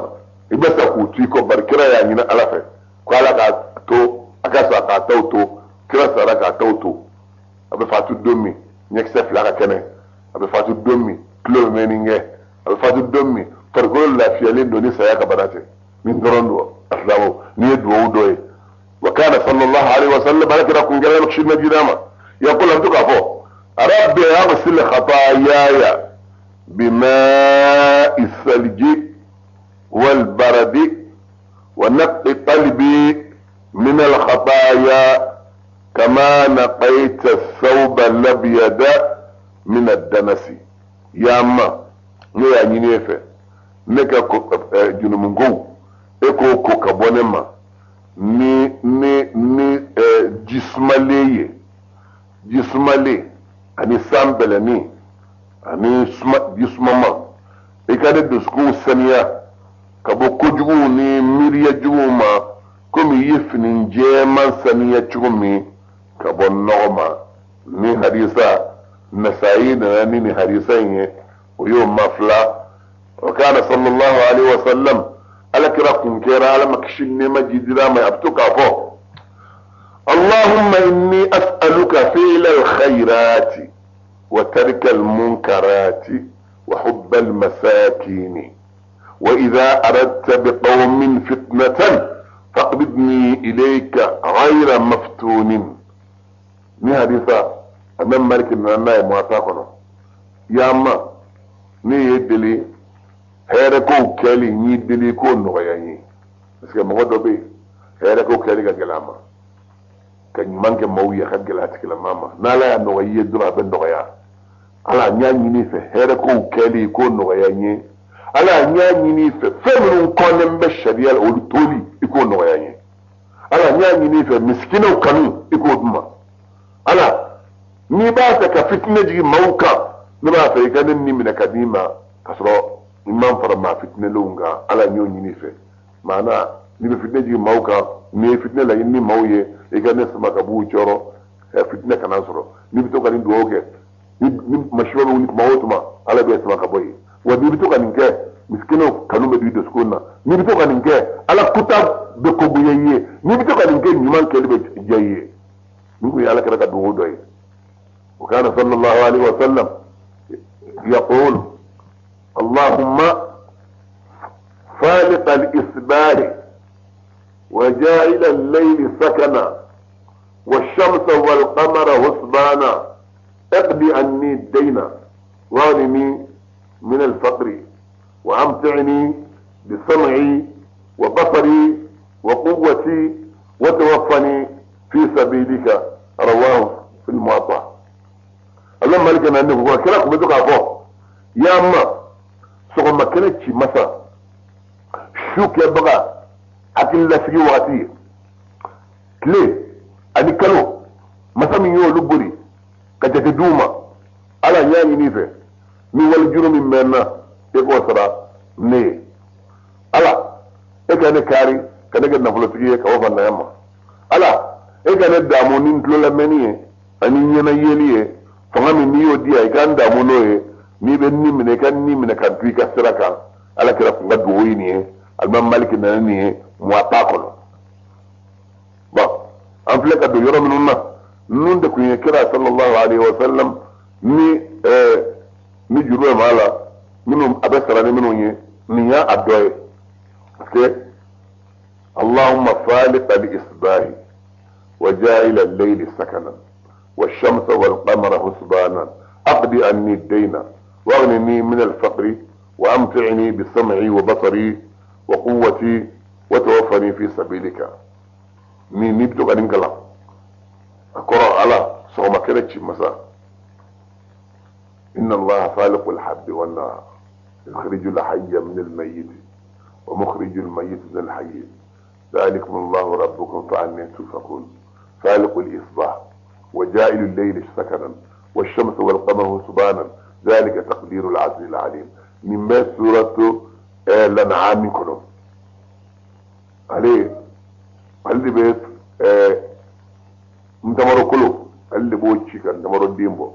i bɛ sa k'u to i kɔ. Bari kira y'a ɲini Ala fɛ ko Ala k'a to a ka sa k'a taw to. Kira sara k'a taw to. A bɛ fatu don min, ɲɛkisɛ fila ka kɛnɛ. A bɛ fatu don min, tulo bɛ mɛnni kɛ. A bɛ fatu don min, farikolo lafiyalen don ni saya ka bana tɛ. Nin dɔrɔn don, asilamɛw, nin ye duwawu dɔ ye. Wa kana sallallahu alaihi wa sallam, ala kira kun kɛra kisi na jira ma, yaqul, a bɛ to k'a fɔ: rabbi aghsil khatayaya bima'i salji wal baradi wa naqqi qalbi min al khataya kama naqayta thawba al-abyada min ad-danasi. Ya ma, ne y'a ɲini e fɛ, ne ka junumunkow, e k'o ko ka bɔ ne ma ni ji sumalen ye, ji sumalen ani san bɛlɛnin ani suma, ji sumaman. I ka ne dusukun saniya ka bɔ kojuguw ni miiriya juguw ma, komi i ye fini jɛman saniya cogo min ka bɔ nɔgɔ ma. Ni hadisa Nasayi nana ni nin hadisa in ye, o y'o mafila. Wa kana sallallahu alaihi wa sallam, ala kira kun kɛra, Ala ma kisi nɛɛma jidira ma, a bɛ to k'a fɔ: allahumma inni as'aluka fi'la al-khayrati wa tarka al-munkarati wa hubba al-masakini wa idha aradta biqawmin fitnatan faqbidni ilayka ghayra maftunin. Ni hadisa Imam Malik nana n'a ye Muwatta kɔnɔ. Ya ma, ne ye deli hɛrɛ kow kɛli, n y'i deli k'o nɔgɔya n ye, parce que mɔgɔ dɔ bɛ yen, hɛrɛ kow kɛli ka gɛlɛn a ma, ka ɲuman kɛ maaw ye a ka gɛlɛn a tigilamaa ma. N'Ala y'a nɔgɔya i ye dɔrɔn, a bɛ nɔgɔya. Ala, n y'a ɲini i fɛ, hɛrɛ kow kɛli, k'o nɔgɔya n ye. Ala, n y'a ɲini i fɛ, fɛn minnu kɔnnen bɛ sariya la, olu toli, i k'o nɔgɔya n ye. Ala, n y'a ɲini i fɛ, misikinɛw kanu, i k'o d'u ma. Ala, n'i b'a fɛ ka fitinɛ jigin maaw kan, ne b'a fɛ i ka ne ni minɛ ka d'i ma ka sɔrɔ i man fara maa fitinɛlenw kan. Ala, n y'o ɲini i fɛ. Maana n'i bɛ fitinɛ jigin maaw kan, n'i ye fitinɛ laɲini ni maaw ye, i ka ne sama ka b'u cɔrɔ, fitinɛ kana sɔrɔ. N'i bɛ to ka nin dugawu kɛ, ni masiba bɛ wuli tuma o tuma, Ala bɛ sama ka bɔ yen. Wa n'i bɛ to ka nin kɛ, misikinɛw kanu bɛ don i dusukun na. N'i bɛ to ka nin kɛ, Ala kuta bɛ ko goya i ye. N'i bɛ to ka nin kɛ, ɲuman kɛli bɛ diya i ye. Nin kun ye Ala kɛra ka dugawu dɔ ye. Wa kana sallallahu alaihi wa sallam yaqul: allahumma faliq al-isbah wa ja'il al-layl sakana والشمس والقمر حسبانا اقضي عني الدين واغنني من الفقر وامتعني بسمعي وبصري وقوتي وتوفني في سبيلك. رواه في الموطأ. Allah Malika na ne ko kira kuma duka fɔ: ya ma, sɔgɔma kɛnɛ ci masa, su kɛbaga hakili lasigi waati ye, tile ani kalo masa min y'olu boli ka jate d'u ma, Ala, n y'a ɲini i fɛ, ni walijuru min bɛ n na, e k'o sara ne ye. Ala, e ka ne kari ka ne kɛ nafolotigi ye ka bɔ fantanya ma. Ala, e ka ne damu ni n tulo lamɛnni ye ani ɲɛna yeli ye. Fanga min n'i y'o di yan, i ka n damu n'o ye. N'i bɛ ni minɛ, i ka ni minɛ ka to i ka sira kan. Ala kɛra kun ka dugawu ye nin ye. Alimami Maliki nana nin ye Muwatta kɔnɔ. Bon, an filɛ ka don yɔrɔ minnu na, ninnu de kun ye kira sallallahu alaihi wa sallam ni juru bɛ maa la, minnu a bɛ sara ni minnu ye, nin y'a a dɔ ye. Parce que allahumma faliq al-isbahi wa ja'il al-layli sakanan والشمس والقمر حسبانا أقضي عني الدين واغنني من الفقر وأمتعني بسمعي وبصري وقوتي وتوفني في سبيلك. Ni bɛ to ka nin kalan, a kɔrɔ, Ala sɔgɔma kɛnɛ ci masa, inna Allaha faliqul habbi wan nawa yukhrijul hayya min al-mayyit wa mukhrijul mayyit min al-hayy ذلكم الله ربكم فأنى تؤفكون فالق الإصباح وجاعل الليل سكنا والشمس والقمر حسبانا ذلك تقدير العزيز العليم. Nin bɛ suratu l'An'am kɔnɔ. Ale ale de bɛ ntamaro kolo, ale de b'o ci ka ntamaro den bɔ.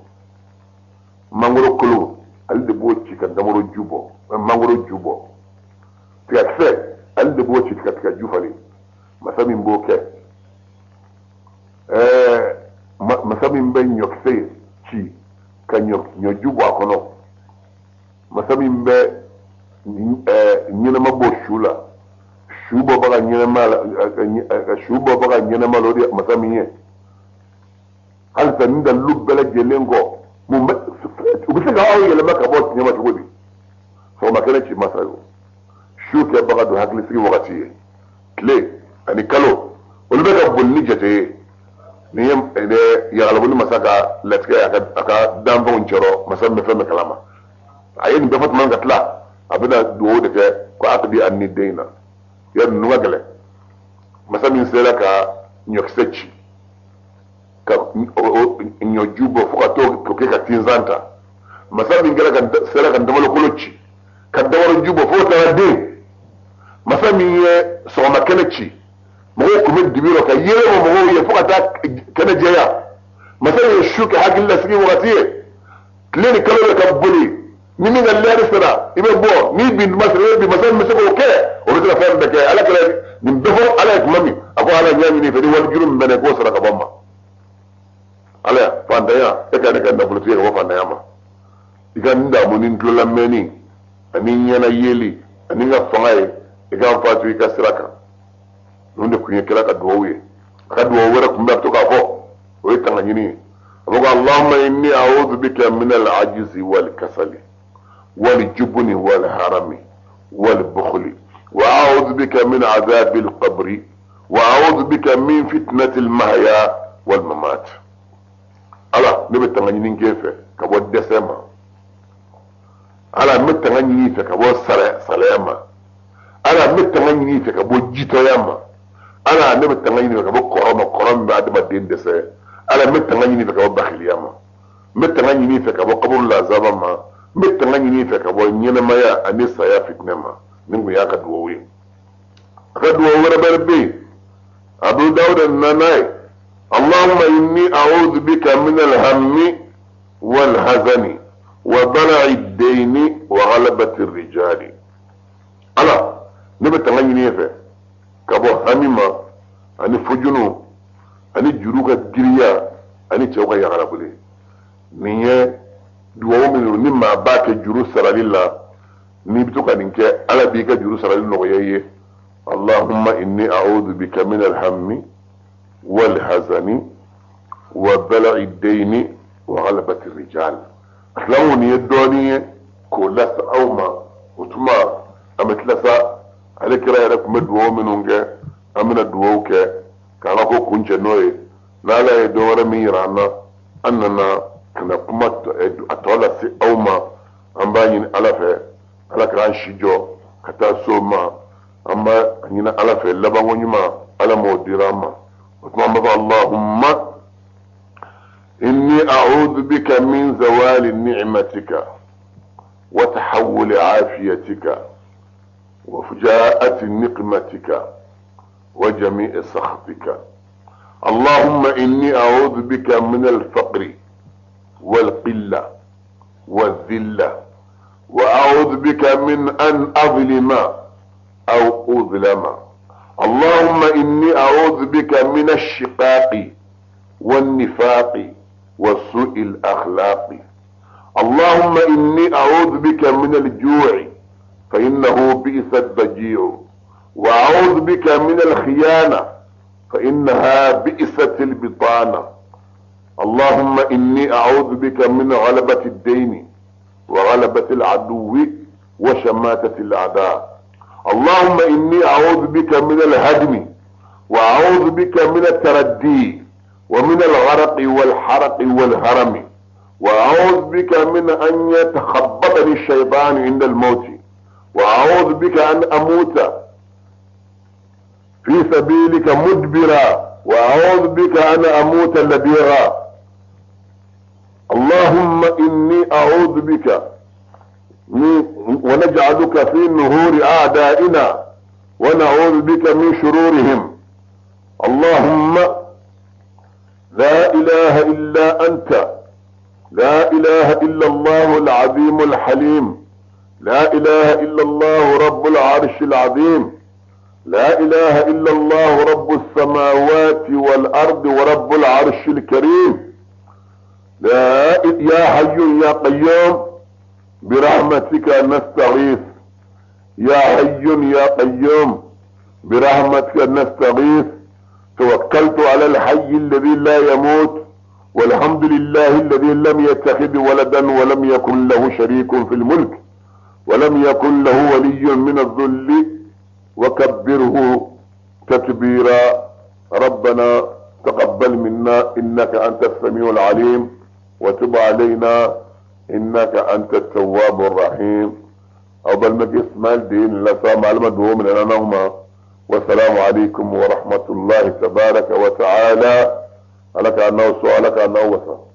Mangoro kolo, ale de b'o ci ka ntamaro ju bɔ, mangoro ju bɔ. Tigakisɛ, ale de b'o ci ka tiga ju falen. Masa min b'o kɛ, masa min bɛ ɲɔkisɛ ci ka ɲɔju bɔ a kɔnɔ, masa min bɛ ɲɛnama bɔ su la, su bɔbaga ɲɛnama la, su bɔbaga ɲɛnama la, o de ye masa min ye. Halisa nin dalilu bɛɛ lajɛlen kɔ, mun bɛ u bɛ se ka aw yɛlɛma ka bɔ tiɲɛ ma cogo di? Sɔgɔma kɛnɛ ci masa yo, su kɛbaga don hakilisigi wagati ye, tile ani kalo olu bɛ ka boli ni jate ye. Nin ye yagalaboli masa ka latigɛ, a ka danfɛnw cɛrɔ. Masa min bɛ fɛn bɛɛ kalama, a ye nin bɛɛ fɔ tuma min ka tila, a bɛna dugawu de kɛ ko aqdi anni dayna. Ya ninnu ka gɛlɛn. Masa min sera ka ɲɔkisɛ ci ka ɲɔju bɔ fo ka t'o kɛ ka tinzan ta, masa min kɛra ka sera ka ntamalokolo ci ka dabaro ju bɔ fo taara den, masa min ye sɔgɔma kɛnɛ ci, mɔgɔw tun bɛ dibi rɔ ka yɛlɛ bɔ mɔgɔw ye fo ka taa kɛnɛ jɛya, masa min ye su kɛ hakili lasigi wagati ye, tile ni kalo bɛ ka boli, ni min ka lɛri sera i bɛ bɔ, n'i bin tuma sera i bɛ bin, masa min bɛ se k'o kɛ, o bɛ se ka fɛn bɛɛ kɛ. Ala kɛra nin bɛɛ fɔ Ala ye tuma min, a ko Ala, n y'a ɲini i fɛ, ni walijuru min bɛ ne k'o sara ka bɔ n ma. Ala, fantanya, e ka ne ka nafolotigi ye ka bɔ fantanya ma, i ka n damu ni n tulolamɛnni ani n ɲɛna yeli ani n ka fanga ye, i ka n fatu i ka sira kan. Ninnu de tun ye kira ka duwawu ye. A ka duwawu wɛrɛ tun bɛ a bɛ to k'a fɔ, o ye tanga ɲini ye. A bɛ ko allahumma inni a'udhu bika min al-ajzi wal kasali wal jubni wal harami wal bukhli wa a'udhu bika min adhabi al-qabri wa a'udhu bika min fitnati al-mahya wal mamat. Ala, ne bɛ tanga ɲini k'e fɛ ka bɔ dɛsɛ ma. Ala, n bɛ tanga ɲini i fɛ ka bɔ salaya ma. Ala, n bɛ tanga ɲini i fɛ ka bɔ jitɔya ma. Ala, ne bɛ tanga ɲini i fɛ ka bɔ kɔrɔ ma, kɔrɔ min bɛ adamaden dɛsɛ. Ala, n bɛ tanga ɲini i fɛ ka bɔ bakiliya ma. N bɛ tanga ɲini i fɛ ka bɔ kaburu lazaba ma. N bɛ tanga ɲini i fɛ ka bɔ ɲɛnɛmaya ani saya fitinɛ ma. Nin kun y'a ka duwawu ye. A ka duwawu wɛrɛ bɛrɛ bɛ yen, Abu Dawuda nana n'a ye: allahumma inni a'udhu bika min alhammi wal hazani wa dala'i dayni wa ghalabati rijali. Ala, ne bɛ tanga ɲini e fɛ ka bɔ hami ma ani fujunu ani juru ka girinya ani cɛw ka yagaraboli. Nin ye duwawu minnu ni maa b'a kɛ juru sarali la, n'i bɛ to ka nin kɛ, Ala b'i ka juru sarali nɔgɔya i ye. Allahumma inni a'udhu bika min alhammi wal hazani wa dala'i dayni wa ghalabati rijal. Silamɛw, nin ye dɔɔnin ye k'o lase aw ma. O tuma an bɛ tila sa, ale kira yɛrɛ tun bɛ duwawu minnu kɛ, an bɛna duwawu kɛ k'an ka ko kuncɛ n'o ye. N'Ala ye dɔ wɛrɛ min yira an na, an nana ka na kuma a tɔ lase aw ma. An b'a ɲini Ala fɛ, Ala k'an si jɔ ka taa so ma. An b'a ɲini Ala fɛ, labanko ɲuman, Ala m'o dira an ma. O tuma an b'a fɔ: allahumma inni a'udhu bika min zawali ni'matika wa tahawuli afiyatika wa fujaati niqmatika wa jami'i sakhatika. اللهم إني أعوذ بك من الفقر والقلة والذلة، وأعوذ بك من أن أظلم أو أظلم. اللهم إني أعوذ بك من الشقاق والنفاق وسوء الأخلاق. اللهم إني أعوذ بك من الجوع فإنه بئس الضجيع، وأعوذ بك من الخيانة فإنها بئست البطانة. اللهم إني أعوذ بك من غلبة الدين وغلبة العدو وشماتة الأعداء. اللهم إني أعوذ بك من الهدم، وأعوذ بك من التردي ومن الغرق والحرق والهرم، وأعوذ بك من أن يتخبطني الشيطان عند الموت، وأعوذ بك أن أموت في سبيلك مدبرا، وأعوذ بك أن أموت لديغا. اللهم إني أعوذ بك ونجعلك في نهور أعدائنا. ونعوذ بك من شرورهم. اللهم لا إله إلا أنت، لا إله إلا الله العظيم الحليم، لا إله إلا الله رب العرش العظيم، لا إله إلا الله رب السماوات والأرض ورب العرش الكريم، لا يا حي يا قيوم برحمتك نستغيث، يا حي يا قيوم برحمتك نستغيث، توكلت على الحي الذي لا يموت، والحمد لله الذي لم يتخذ ولدا ولم يكن له شريك في الملك ولم يكن له ولي من الذل، وكبره تكبيرا. ربنا تقبل منا إنك أنت السميع العليم، وتب علينا إنك أنت التواب الرحيم. أو بل مجلس مال دين لا سامع المدعو من أنهما. والسلام عليكم ورحمة الله تبارك وتعالى. لك أنه سؤالك أنه وسلام.